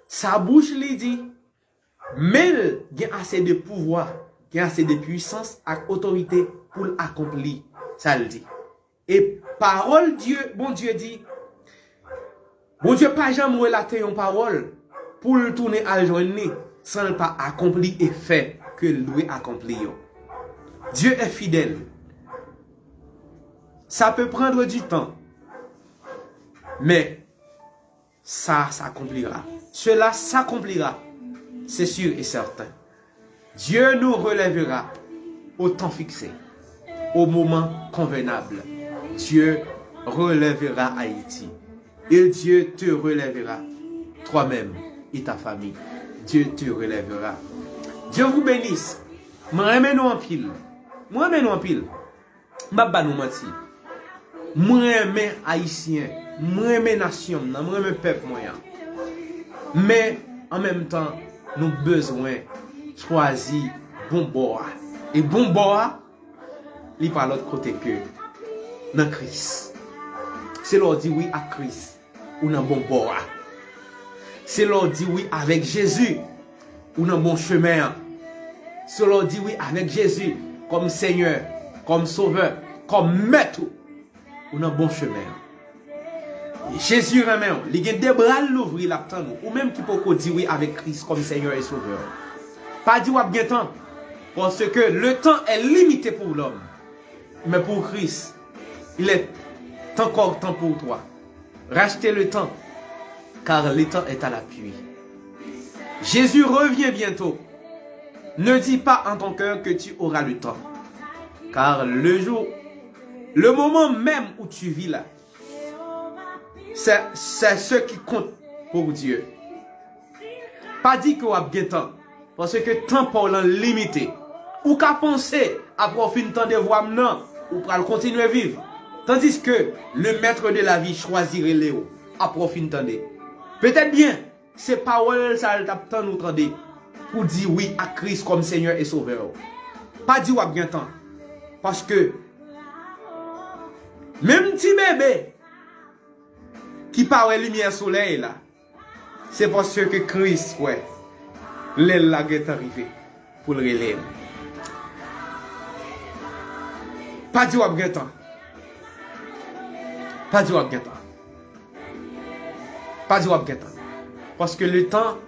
sa bouch li di, men l gen ase de pouvwa, gen ase de pwisans ak otorite pou l akonpli sa l di. E pawòl Dye, Bondye di, Bondye pa janm relate yon pawòl pou l tounen al jwenn li san l pa akonpli efè ke l dwe akonpli yo. Dieu est fidèle. Ça peut prendre du temps, mais ça s'accomplira. Cela s'accomplira, c'est sûr et certain. Dieu nous relèvera au temps fixé, au moment convenable. Dieu relèvera Haïti. Et Dieu te relèvera toi-même et ta famille. Dieu te relèvera. Dieu vous bénisse. Mwen renmen nou anpil. Mwen renmen nou anpil. M p ap ba nou manti. Mwen renmen Ayisyen, mwen renmen nasyon m nan, mwen renmen pèp mwen an. Men, an menm tan, nou bezwen chwazi bon bò a. E bon bò a, li pa lòt kote ke nan Kris. Se lè w di wi ak Kris, ou nan bon bò a. Se lè w di wi avèk Jezi, ou nan bon chemen an. Se lè w di wi avèk Jezi kòm Senyè, kòm Sovè, kòm Mèt ou, ou nan bon chemen an. Jezi renmen w, li gen de bra l louvri, l ap tann ou. Ou menm ki poko di wi avèk Kris kòm Senyè e Sovè w. Pa di w ap gen tan, paske le temps est limité pour l'homme, mais pour Christ, il est encore temps pour toi. Racheter le temps, car le temps est à l'appui. Jésus revient bientôt. Ne dis pas en ton cœur que tu auras le temps, car le jour, le moment même où tu vis là, c'est, c'est ce qui compte pour Dieu. Pa di ke w ap gen tan, paske tan pa w lan limite. Ou ka panse, apre w fin tande vwa m nan, ou pral kontinye viv. Tandiske le maître de la vie chwazi rele w, apre w fin tande. Petèt byen, se pawòl sa l t ap tann ou tande, pou di wi ak Kris kòm Senyè e Sovè w. Pa di w ap gen tan, paske menm ti bebe ki pa wè limyè solèy la, se paske Kris kwè lè l la gentan rive pou l rele l. Pa di w ap gen tan. Pa di w ap gen tan. Pa di w ap gen tan. Paske le temps,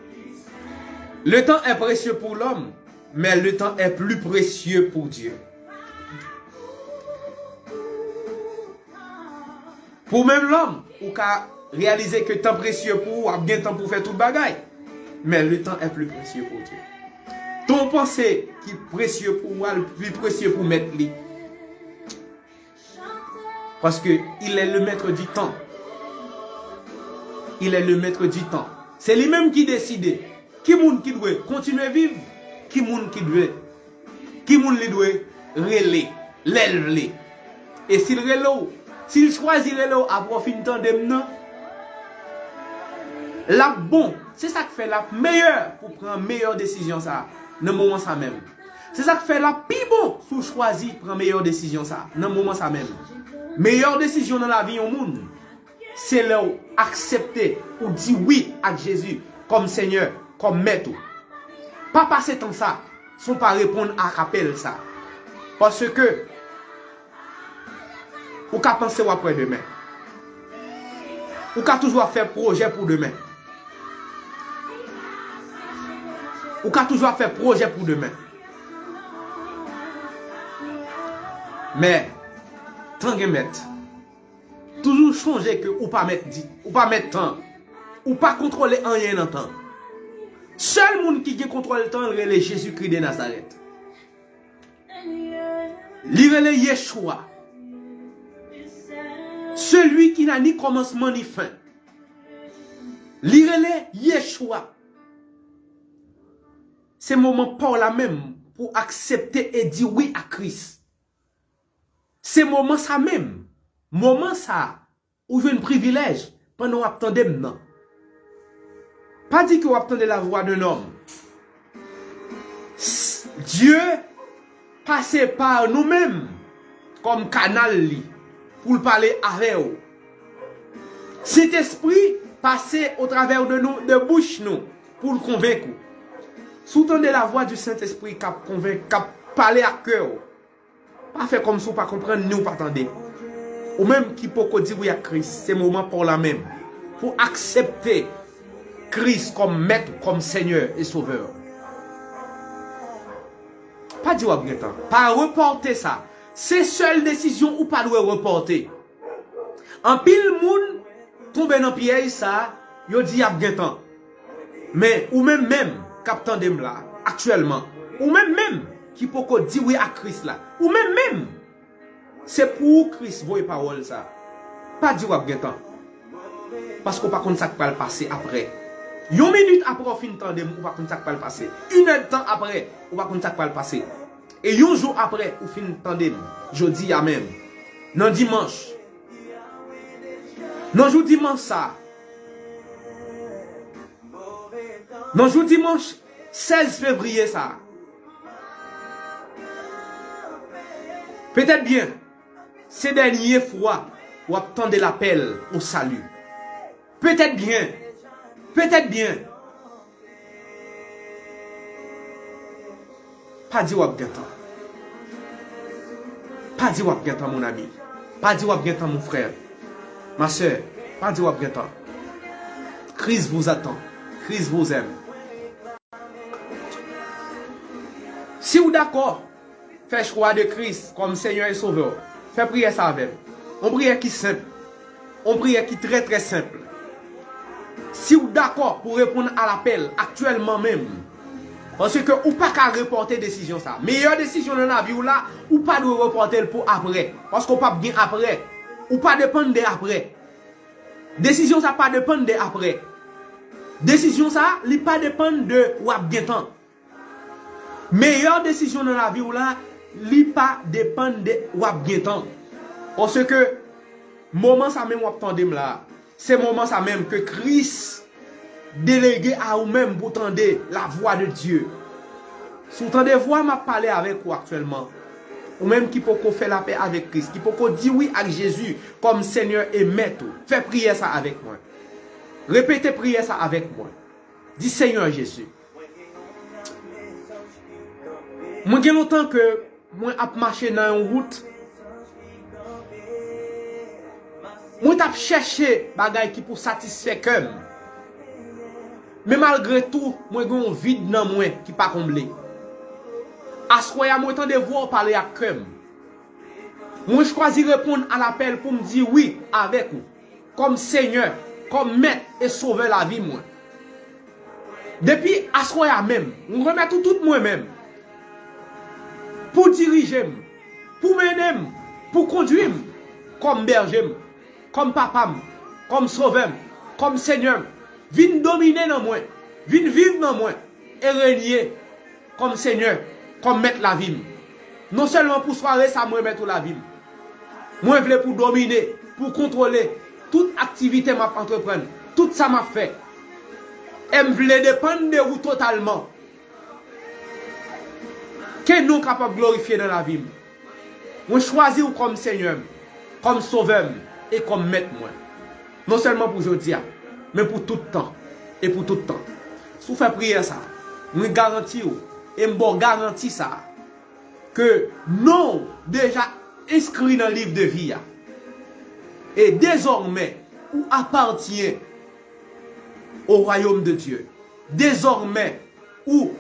le temps est précieux pour l'homme, mais le temps est plus précieux pour Dieu. Pou menm lòm, ou ka reyalize ke tan presye pou ou, w ap gen tan pou w fè tout bagay. Men le temps est plus précieux pour Dieu. Tan w panse ki presye pou ou a, l pi presye pou mèt li. Paske il est le maître du temps. Il est le maître du temps. Se li menm ki deside ki moun ki dwe kontinye viv, ki moun ki dwe, ki moun li dwe rele lè l vle. E si l rele w, si l chwazi rele w apre w fin tande m nan, l ap bon. Se sa k fè l ap meyè pou pran meyè desizyon sa a nan moman sa menm. Se sa k fè l ap pi bon si w chwazi pran meyè desizyon sa a nan moman sa menm. Meyè desizyon nan lavi yon moun, se lè w aksepte, ou di wi ak Jezi kòm Senyè, kòm Mèt ou. Pa pase tan sa san w pa reponn ak apèl sa. Paske ou ka panse w ap wè demen. Ou ka toujou ap fè pwojè pou demen. Ou ka toujou ap fè pwojè pou demen. Men, tan gen mèt. Toujou chonje ke ou pa mèt di, ou pa mèt tan. Ou pa kontwole anyen nan tan. Sèl moun ki gen kontwòl tan, l rele Jezikri de Nazarèt. Li rele Yeshua. Celui qui n'a ni commencement ni fin. Li rele Yeshua. Se moman pa w la menm pou aksepte e di wi a Kris. Se moman sa menm. Moman sa, ou jwenn privilèj pandan w ap tande m nan. Pa di ke w ap tande la voix d'un homme. Dye pase pa nou menm kòm kanal li pou l pale avè w. Sentespri pase otravè de nou, de bouch nou, pou l konvenk ou. Si w tande la voix du Saint-Esprit k ap konvenk, k ap pale ak kè w, pa fè kòmsi w pa konprann ni w pa tande. Ou menm ki poko di wi ak Kris, se moman pa w la menm pou aksepte Kris kòm Mèt, kòm Senyè e Sovè. Pa di w ap gen tan. Pa repòte sa. Se sèl desizyon ou pa dwe repòte. Anpil moun tonbe nan pyèj sa, yo di y ap gen tan. Men, ou menm menm k ap tande m la, aktyèlman, ou menm menm ki poko di wi ak Kris la, ou menm menm, se pou ou Kris voye pawòl sa. Pa di w ap gen tan. Paske w pa konn sa k pral pase apre. Yon minit apre w fin tande m, ou pa konn sa k pral pase. Inèdtan apre, ou pa konn sa k pral pase. E yon jou apre ou fin tande m, jodi a menm, nan dimanch, nan jou dimanch sa, nan jou dimanch sèz fevriye sa, petèt byen, se dènye fwa w ap tande lapèl o sali. Petèt byen, petèt byen, pa di w ap gen tan. Pa di w ap gen tan, mon ami. Pa di w ap gen tan, mon frè. Ma sè, pa di w ap gen tan. Christ vous attend. Christ vous aime. Si w dakò, fè chwa de Kris kòm Senyè e Sovè w, fè priyè sa avè m. Yon priyè ki senp. Yon priyè ki trè, trè senp. Si w dakò pou reponn a lapèl aktyèlman menm, paske ou pa ka repòte desizyon sa. Meyè desizyon nan lavi w la, ou pa dwe repòte l pou apre. Paske w p ap gen apre. Ou pa depann de apre. Desizyon sa pa depann de apre. Desizyon sa, li pa depann de w ap gen tan. Meyè desizyon nan lavi w la, li pa depann de w ap gen tan. Paske moman sa menm w ap tande m la, se moman sa menm ke Kris delege a ou menm pou tande la voix de Dieu. Si w tande vwa m ap pale avèk ou aktyèlman, ou menm ki poko fè lapè avèk Kris, ki poko di wi ak Jezi kòm Senyè e Mèt ou, fè priyè sa avèk mwen. Repete priyè sa avèk mwen. Di, Senyè Jezi, mwen gen lontan ke mwen ap mache nan yon wout. Mwen t ap chèche bagay ki pou satisfè kè m. Men malgre tou, mwen gen yon vid nan mwen ki pa konble. Aswè a, mwen tande vwa w pale ak kè m. Mwen chwazi reponn a lapèl pou m di wi avèk ou, kòm Senyè, kòm Mèt e Sovè lavi mwen. Depi aswè a menm, mwen remèt ou tout mwen menm. Pou dirije m, pou mennen m, pou kondui m, kòm bèje m, kòm papa m, kòm sovè m, kòm Senyè m. Vin domine nan mwen, vin viv nan mwen, e renye kòm Senyè, kòm Mèt lavi m. Non sèlman pou sware sa mwen remèt ou lavi m. Mwen vle pou domine, pou kontwole tout aktivite m ap antreprann, tout sa m ap fè. E m vle depann de ou totalman. Ke non w kapab glorifye nan lavi m. Mwen chwazi w kòm Senyè m, kòm Sovè m e kòm Mèt mwen. Non sèlman pou jodi a, men pou tout tan e pou tout tan. Si w fè priyè sa, mwen garanti w, e m ba w garanti sa, ke non w deja enskri nan liv de vi a. E dezòmè, ou apatyen au royaume de Dieu. Dezòmè, ou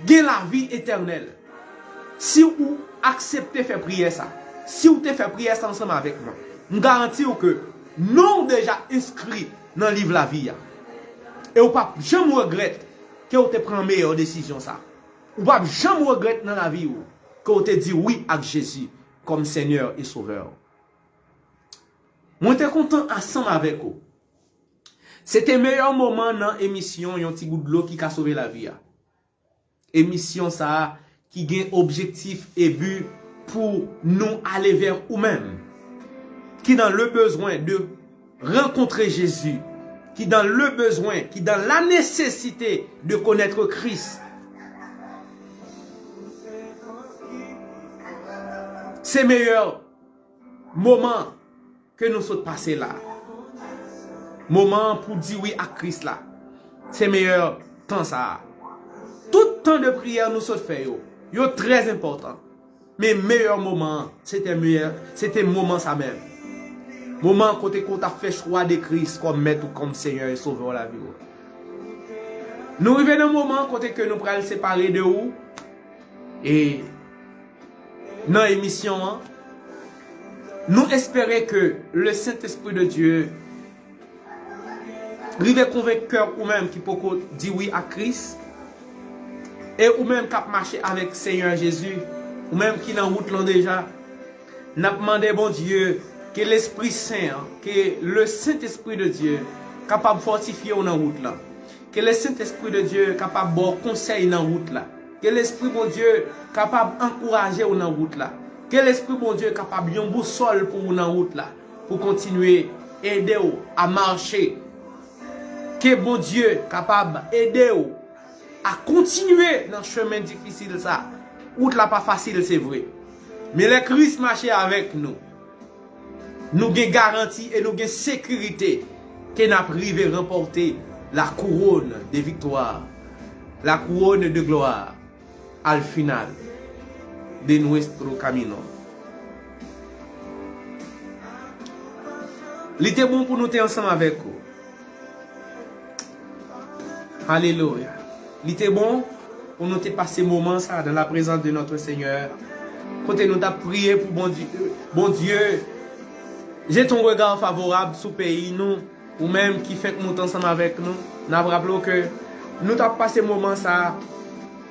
gen lavi etènèl. Si ou aksepte fè priyè sa, si ou te fè priyè sa ansanm avèk mwen, m garanti w ke non w deja enskri nan liv lavi a. E ou p ap janm regrèt ke ou te pran meyè desizyon sa. Ou p ap janm regrèt nan lavi w ke ou te di wi ak Jezi kòm Senyè e Sovè w. Mwen te kontan ansanm avèk ou. Se te meyè moman nan emisyon Yon ti gout dlo ki ka sove lavi a. Emisyon sa a ki gen objektif e bi pou nou ale vè ou menm ki dans le besoin de rencontrer Jésus, qui dans le besoin, qui dans la nécessité de connaître Christ. Se meyè moman ke nou sot pase la. Moman pou di wi ak Kris la. Se meyè tan sa a. Tout tan de priyè nou sot fè yo, yo trè enpòtan. Men meyè moman an, se te meyè, se te moman sa menm. Moman kote ke w t ap fè chwa de Kris kòm Mèt ou, kòm Senyè e Sovè lavi w. Nou rive nan moman kote ke nou pral separe de ou. E nan emisyon an, nou espere ke le Saint-Esprit de Dieu rive konvenk kè ou menm ki poko di wi ak Kris, e ou menm k ap mache avèk Senyè Jezi, ou menm ki nan wout lan deja, n ap mande Bondye ke Lespri Sen an, ke le Saint-Esprit de Dieu kapab fòtifye w nan wout lan, ke le Saint-Esprit de Dieu kapab ba w konsèy nan wout la. Ke Lespri Bondye kapab ankouraje w nan wout la. Ke Lespri Bondye kapab yon bousòl pou ou nan wout la, pou kontinye ede w a mache. Ke Bondye kapab ede w a kontinye nan chemen difisil sa. Wout la pa fasil, se vre. Men lè Kris mache avèk nou, nou gen garanti e nou gen sekirite ke n ap rive ranpòte la couronne de victoire, la couronne de gloire al final de nuestro camino. Li te bon pou nou te ansanm avèk ou. Alelouya. Li te bon pou nou te pase moman sa dans la présence de notre Seigneur. Kote nou t ap priye pou Bondye, Bondye jete yon rega favorab sou peyi nou. Ou menm ki fenk moute ansanm avèk nou, n ap raple w ke nou t ap pase moman sa a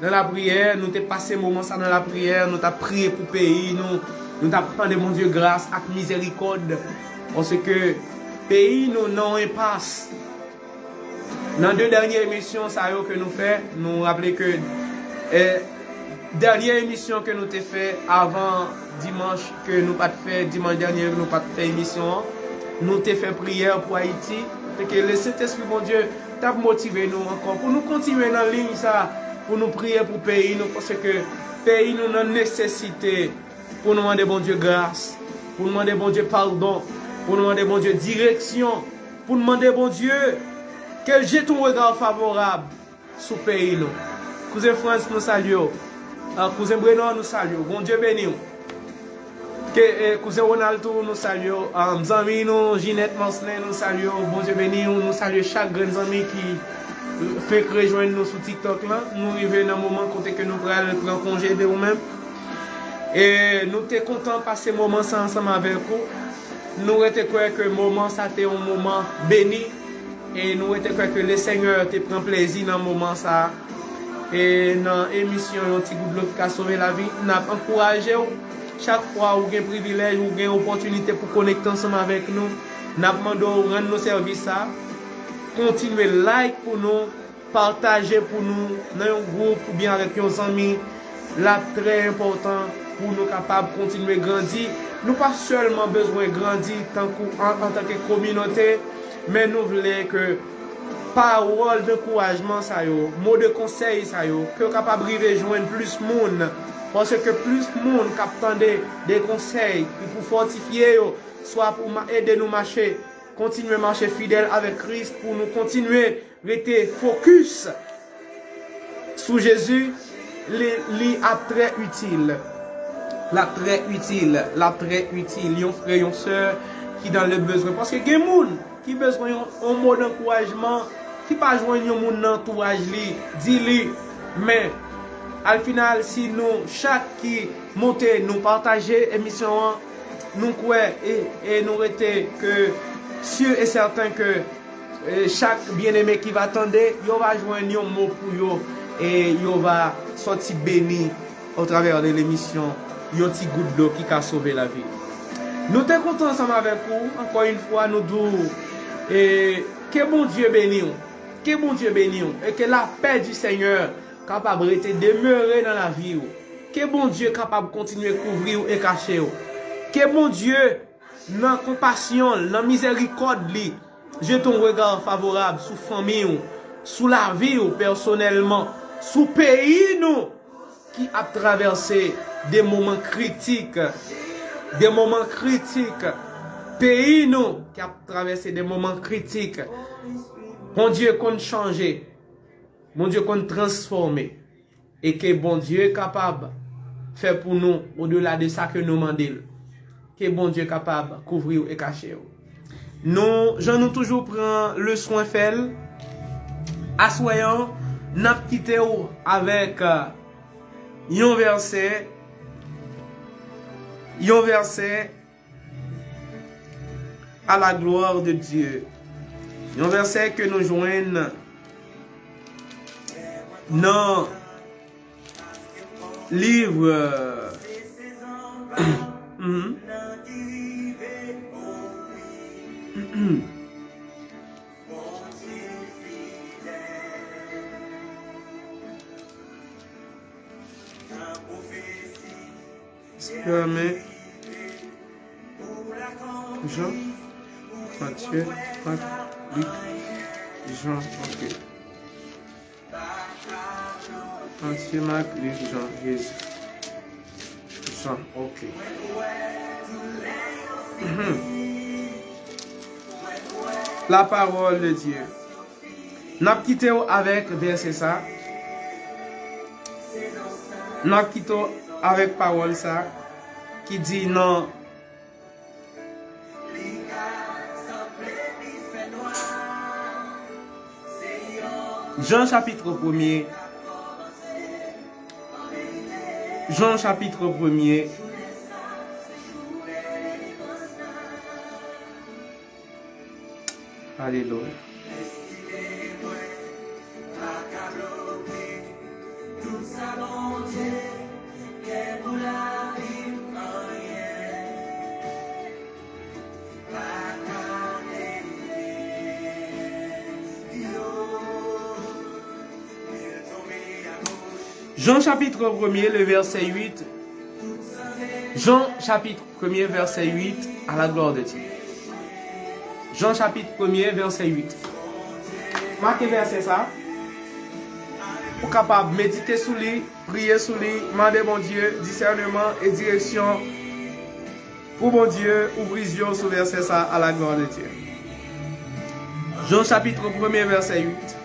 nan lapriyè, nou te pase moman sa nan lapriyè, nou t ap priye pou peyi nou, nou t ap mande Bondye gras ak mizerikòd, paske peyi nou nan yon enpas. Nan de dènye emisyon sa yo ke nou fè, nou raple ke, eh, dènye emisyon ke nou te fè avan dimanch ke nou pa t fè, dimanch dènye nou pa t fè emisyon an, nou te fè priyè pou Ayiti, e ke Lesentespri Bondye t ap motive nou ankò pou nou kontinye nan liy sa, pou nou priye pou peyi nou, paske peyi nou nan nesesite pou nou mande Bondye gras, pou nou mande Bondye padon, pou nou mande Bondye direksyon, pou nou mande Bondye ke l jete yon rega favorab sou peyi nou. Kouzen Frans, nou salye w. Ah, kouzen Brenò, nou salye w. Bondye beni w. Ke, eh, kouzen Ronald tou, nou salye w. Ah, zanmi nou, Jinèt Marcelin, nou salye w. Bondye beni w. Nou salye chak grenn zanmi ki fenk rejwenn nou sou TikTok lan. Nou rive nan moman kote ke nou pral pran konje de ou menm. E nou te kontan pase moman sa ansanm avèk ou. Nou rete kwè ke moman sa te yon moman beni. E nou rete kwè ke Lesenyè te pran plezi nan moman sa a. E nan emisyon Yon ti gout dlo ki ka sove lavi, n ap ankouraje w. Chak fwa ou gen privilèj, ou gen opòtinite pou konekte ansanm avèk nou, n ap mande w rann nou sèvis sa. Kontinye like pou nou, pataje pou nou nan yon gwoup oubyen avèk yon zanmi. L ap trè enpòtan pou nou kapab kontinye grandi. Nou pa sèlman bezwen grandi tankou an, antanke kominote, men nou vle ke pawòl dankourajman sa yo, mo de konsèy sa yo, ke yo kapab rive jwenn plis moun, paske plis moun k ap tande de konsèy ki pou fòtifye yo, swa pou ma-, ede nou mache, kontinye mache fidèl avèk Kris, pou nou kontinye rete fokis sou Jezi, li, li ap trè itil. L ap trè itil, l ap trè itil. Yon frè, yon sè ki dans le besoin. Paske gen moun ki bezwen yon, yon mo dankourajman, ki pa jwenn yon moun nan antouraj li, di li. Men, al final, si nou chak ki monte, nou pataje emisyon an, nou kwè e, e nou rete ke si e sèten ke, e, chak byeneme ki va tande, yo va jwenn yon mo pou yo, e yo va sòti beni au travers de l'émission Yon ti gout dlo ki ka sove lavi. Nou te kontan ansanm avèk ou, ankò yon fwa, nou di w, e, ke Bondye beni w, ke Bondye beni w, e ke lapè di Senyè kapab rete demere nan lavi w. Ke Bondye kapab kontinye kouvri w e kache w. Ke Bondye, nan konpasyon l, nan mizerikòd li, jete yon rega favorab sou fanmi w, sou lavi w pèsonèlman, sou peyi nou ki ap travèse de moman kritik, de moman kritik, peyi nou ki ap travèse de moman kritik. Bondye konn chanje, Bondye konn transfòme. E ke Bondye kapab fè pou nou odela de sa ke nou mande l. Ke Bondye kapab kouvri w e kache w. Nou, jan nou toujou pran leswen fè l, aswè an, n ap kite w avèk, euh, yon vèsè, yon vèsè à la gloire de Dieu. Yon vèsè ke nou jwenn nan liv, mhm. Fèmen. Jan, Matye, Mak, Lik, Jan, ok. Matye, Mak, Lik, Jan, Jezi. Jan, ok. La parole de Dieu. N ap kite w avèk vèsè sa. N ap kite w avèk pawòl sa ki di nan Jan chapit premye. Jan chapit premye. Alelouya. Jan chapit premye, le vèsè uit. Jan chapit premye, vèsè uit, à la gloire de Dieu. Jan chapit premye, vèsè uit. Make vèsè sa. Ou kapab medite sou li, priye sou li, mande Bondye disèneman e direksyon pou Bondye ouvri zye w sou vèsè sa, à la gloire de Dieu. Jan chapit premye, vèsè uit.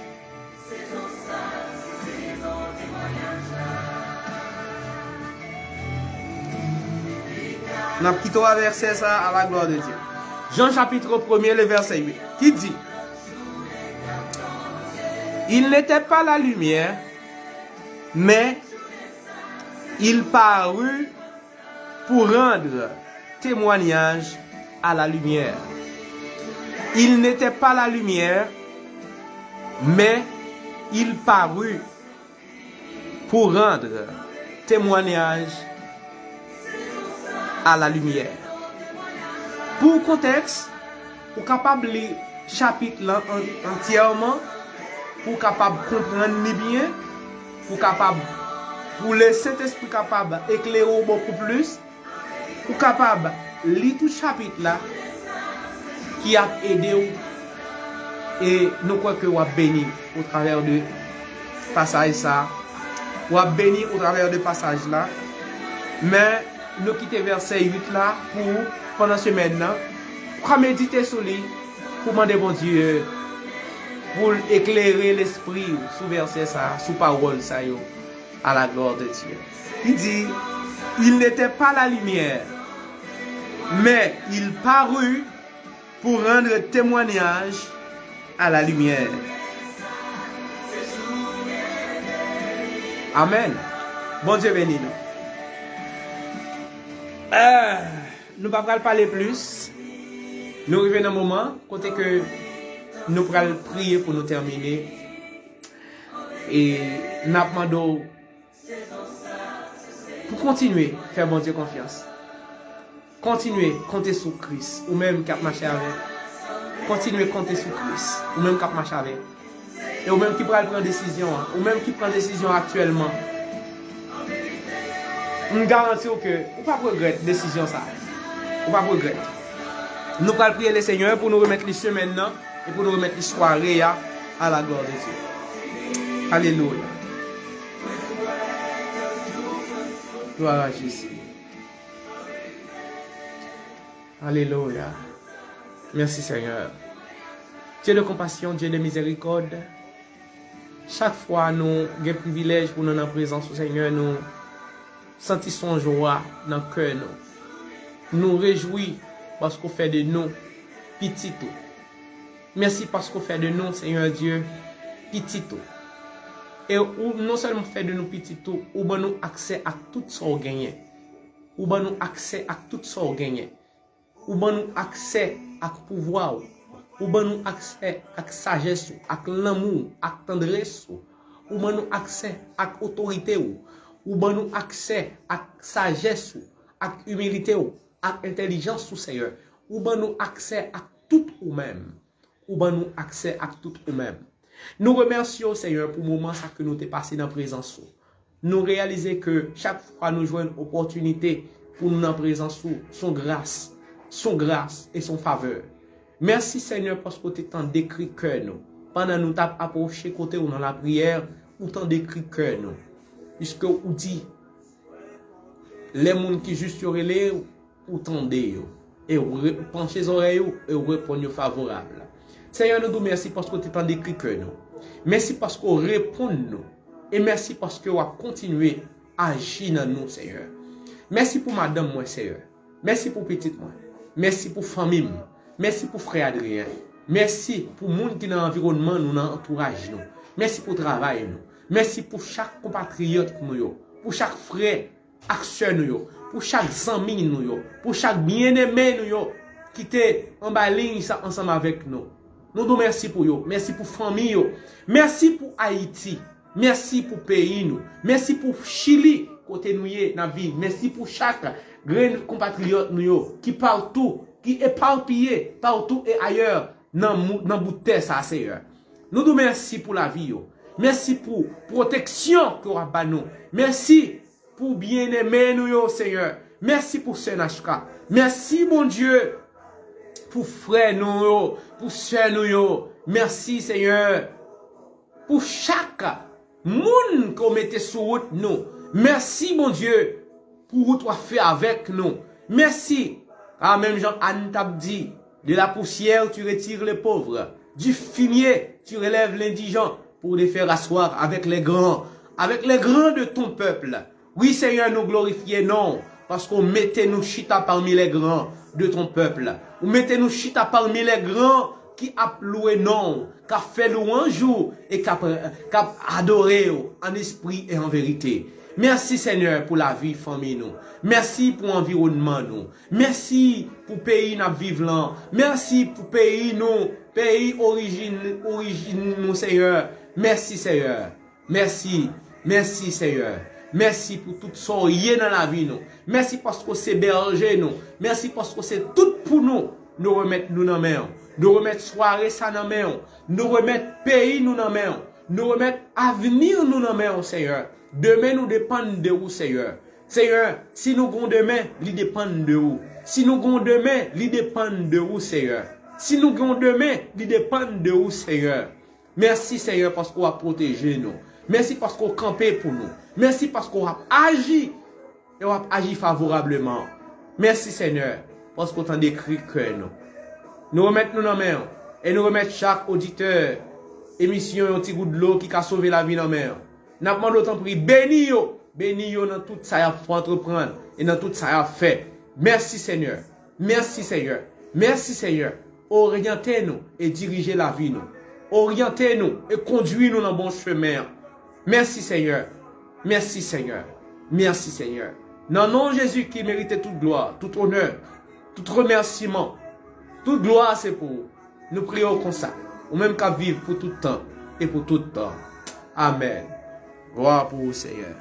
N ap kite w avèk vèsè sa, à la gloire de Dieu. Jan chapit premye, le vèsè uit, ki di, Il n'était pas la lumière, mais il parut pour rendre témoignage à la lumière. Il n'était pas la lumière, mais il parut pour rendre témoignage à la lumière. Pou kontèks, ou kapab li chapit lan an, antyèman, pou w kapab konprann li byen, pou w kapab, pou Lesentespri kapab eklere w bokou plis, ou kapab li tout chapit la ki ap ede w, e nou kwè ke w ap beni otravè de pasaj sa. W ap beni otravè de pasaj la. Men, nou kite vèsè uit la pou ou pandan semèn nan. Ou ka medite sou li pou mande Bondye pou l eklere lespri w sou vèsè sa, sou pawòl sa yo. À la gloire de Dieu. Il dit, Il n'était pas la lumière, mais il parut pour rendre témoignage à la lumière. Amen. Bondye beni nou. Ah, nou pa pral pale plis. Nou rive nan moman kote ke nou pral priye pou nou tèmine. E n ap mande w pou kontinye fè Bondye konfyans. Kontinye konte sou Kris, ou menm k ap mache avè l. Kontinye konte sou Kris, ou menm k ap mache avè l. E ou menm ki pral pran desizyon an, ou menm ki pran desizyon aktyèlman, m garanti w ke ou p ap regrèt desizyon sa a. Ou p ap regrèt. Nou pral priye Lesenyè pou nou remèt li semèn nan e pou nou remèt li sware a, à la gloire de Dieu. Alelouya. Gloire à Jésus. Alelouya. Mèsi, Senyè. Dieu de compassion, Dieu de miséricorde. Chak fwa nou gen privilèj pou nou nan prezans ou, Senyè, nou santi son jwa nan kè nou. Nou rejwi paske w fè de nou pitit ou. Mèsi paske w fè de nou, Senyè Dye, pitit ou. E ou non sèlman fè de nou pitit ou, ou ban nou aksè ak tout sa w genyen. Ou ban nou aksè ak tout sa w genyen. Ou ban nou aksè ak pouvwa w. Ou ban nou aksè ak sajès ou, ak lanmou w, ak tandrès ou. Ou ban nou aksè ak otorite w. Ou ban nou aksè ak sajès ou, ak imilite w, ak entèlijans ou, Senyè. Ou ban nou aksè ak tout ou menm. Ou ban nou aksè ak tout ou menm. Nou remèsye w, Senyè, pou moman sa ke nou te pase nan prezans ou. Nou reyalize ke chak fwa nou jwenn opòtinite pou nou nan prezans ou. Se yon gras, se yon gras e se yon favè. Mèsi, Senyè, paske w te tande kri kè nou. Pandan nou t ap apwoche kote w nan lapriyè, ou tande kri kè nou. Piske ou di, lè moun ki jis yo rele, ou tande yo. E ou re- ou panche zòrèy ou, e ou reponn yo favorab. Senyè, nou di w mèsi paske w te tande kri kè nou. Mèsi paske w reponn nou. E mèsi paske w ap kontinye aji nan nou, Senyè. Mèsi pou madanm mwen, Senyè. Mèsi pou pitit mwen. Mèsi pou fanmi m. Mèsi pou frè Adrien. Mèsi pou moun ki nan anviwònman nou, nan antouraj nou. Mèsi pou travay nou. Mèsi pou chak konpatriyòt nou yo, pou chak frè ak sè nou yo, pou chak zanmi nou yo, pou chak byeneme nou yo ki te anba liy sa ansanm avèk nou. Nou di w mèsi pou yo. Mèsi pou fanmi yo. Mèsi pou Ayiti. Mèsi pou peyi nou. Mèsi pou Chili, kote nou ye, n ap viv. Mèsi pou chak grenn konpatriyòt nou yo ki patou, ki epapiye patou e ayè nan, mou- nan bout tè sa, Senyè. Nou di w mèsi pou lavi yo. Mèsi pou pwoteksyon ke w ap ba nou. Mèsi pou byeneme nou yo, Senyè. Mèsi pou sè Nachka. Mèsi, Bondye, pou frè nou yo, pou sè nou yo. Mèsi, Senyè, pou chak moun ke w mete sou wout nou. Mèsi, Bondye, pou wout w ap fè avèk nou. Mèsi. A, menm jan Ann t ap di, de la poussière, tu retires les pauvres. Du fumier, tu relèves l'indigent, pour les faire asseoir avec les grands, avec les grands de ton peuple. Wi, Senyè, nou glorifye non w, paske w mete nou chita pami les grands de ton peuple. Ou mete nou chita pami les grands ki ap louwe non w, k ap fè lwanj ou e k ap, k ap adore w an espri e an verite. Mèsi, Senyè, pou lavi fanmi nou. Mèsi pou anviwònman nou. Mèsi pou peyi n ap viv lan. Mèsi pou peyi nou, peyi orijin, orijin nou, Senyè. Mèsi, Senyè. Mèsi, mèsi, Senyè. Mèsi pou tout sa w ye nan lavi nou. Mèsi paske w se bèje nou. Mèsi paske w se tout pou nou. Nou remèt nou nan men w. Nou remèt sware sa nan men w. Nou remèt peyi nou nan men w. Nou remèt avni nou nan men w, Senyè. Demen nou depann de ou, Senyè. Senyè, si nou gon demen, li depann de ou. Si nou gon demen, li depann de ou, Senyè. Si nou gon demen, li depann de ou, Senyè. Mèsi, Senyè, paske w ap pwoteje nou. Mèsi paske w kanpe pou nou. Mèsi paske w ap aji, e w ap aji favorableman. Mèsi, Senyè, paske w tande kri kè nou. Nou remèt nou nan men w, e nou remèt chak oditè emisyon Yon Ti Gout Dlo ki ka sove lavi nan men w. N ap mande w tanpri, beni yo, beni yo nan tout sa y ap antreprann e nan tout sa y ap fè. Mèsi, Senyè. Mèsi, Senyè. Mèsi, Senyè. Oryante nou e dirije lavi nou. Oryante nou e kondwi nou nan bon chemen an. Mèsi, Senyè. Mèsi, Senyè. Mèsi, Senyè. Nan non Jezi ki merite tout glwa, tout onè, tout remèsiman, tout glwa se pou ou. Nou priye w konsa, ou menm k ap viv pou tout tan e pou tout tan. Amèn. Glwa pou ou, Senyè.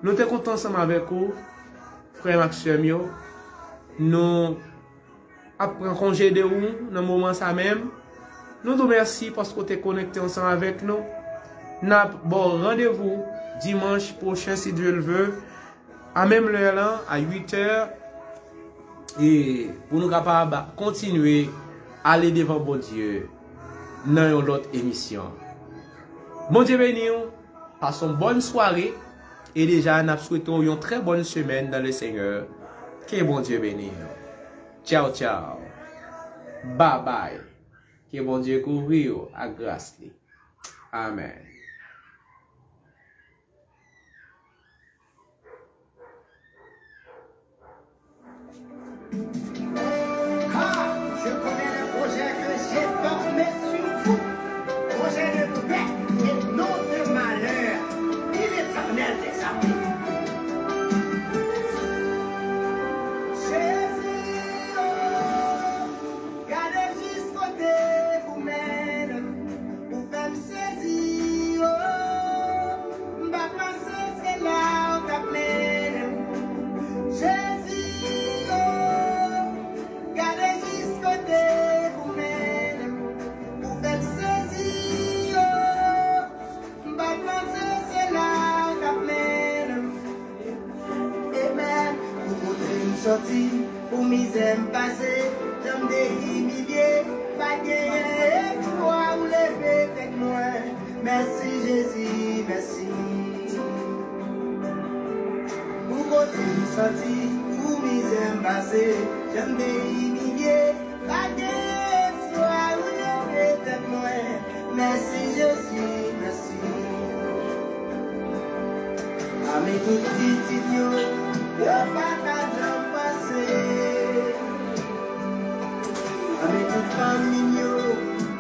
Nou te kontan ansanm avèk ou, frè m ak sè m yo. Nou ap pran konje de ou nan moman sa menm. Nou di w mèsi paske w te konekte ansanm avèk nou. N ap ba w randevou dimanch pwochen, si Dye l ve, a menm lè lan, a uit è, e pou nou kapab kontinye ale devan Bondye nan yon lòt emisyon. Bondye beni w, pase yon bòn sware, e deja n ap swete w yon trè bòn semèn dans le Seigneur. Ke Bondye beni w. Tchaw, tchaw. Babay. Ke Bondye kouvri w ak gras li. Amèn. Ah, je connais le projet que j'ai formé sur vous, projet de paix et non de malheur, dit l'Éternel des armées. Jezi, oh, gade jis kote ou mennen m, ou fè m sezi, Pou mizè m pase, jan m te imilye, pa t genyen espwa ou leve tèt mwen. Mèsi Jezi, mèsi. Pou kote m soti, pou mizè m pase, jan m te imilye, pa t genyen espwa ou leve tèt mwen. Mèsi Jezi, mèsi. Pami tout pitit yo, yo pa ta janm panse. Pami tout fanmi yo,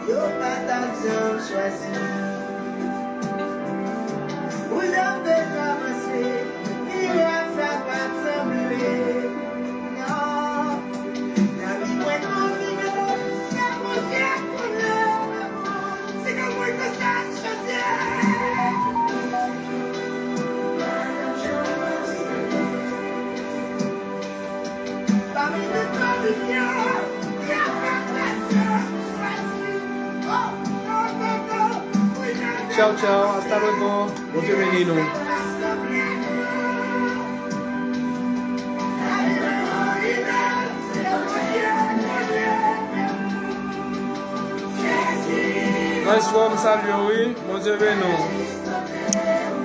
yo pa ta janm chwazi. Ou janm te avanse, mirak sa pa t sanble. Non. Lavi mwen konfime, se Bondye konnen. Se nan mwen ke sa chanje. Pami tout fanmi yo, y ap fè presyon, chwazi. Oh, oh, oh, oh. Tchaw, tchaw, hasta luego. Bondye beni nou. Nice one, m salye w, wi. Bondye beni w.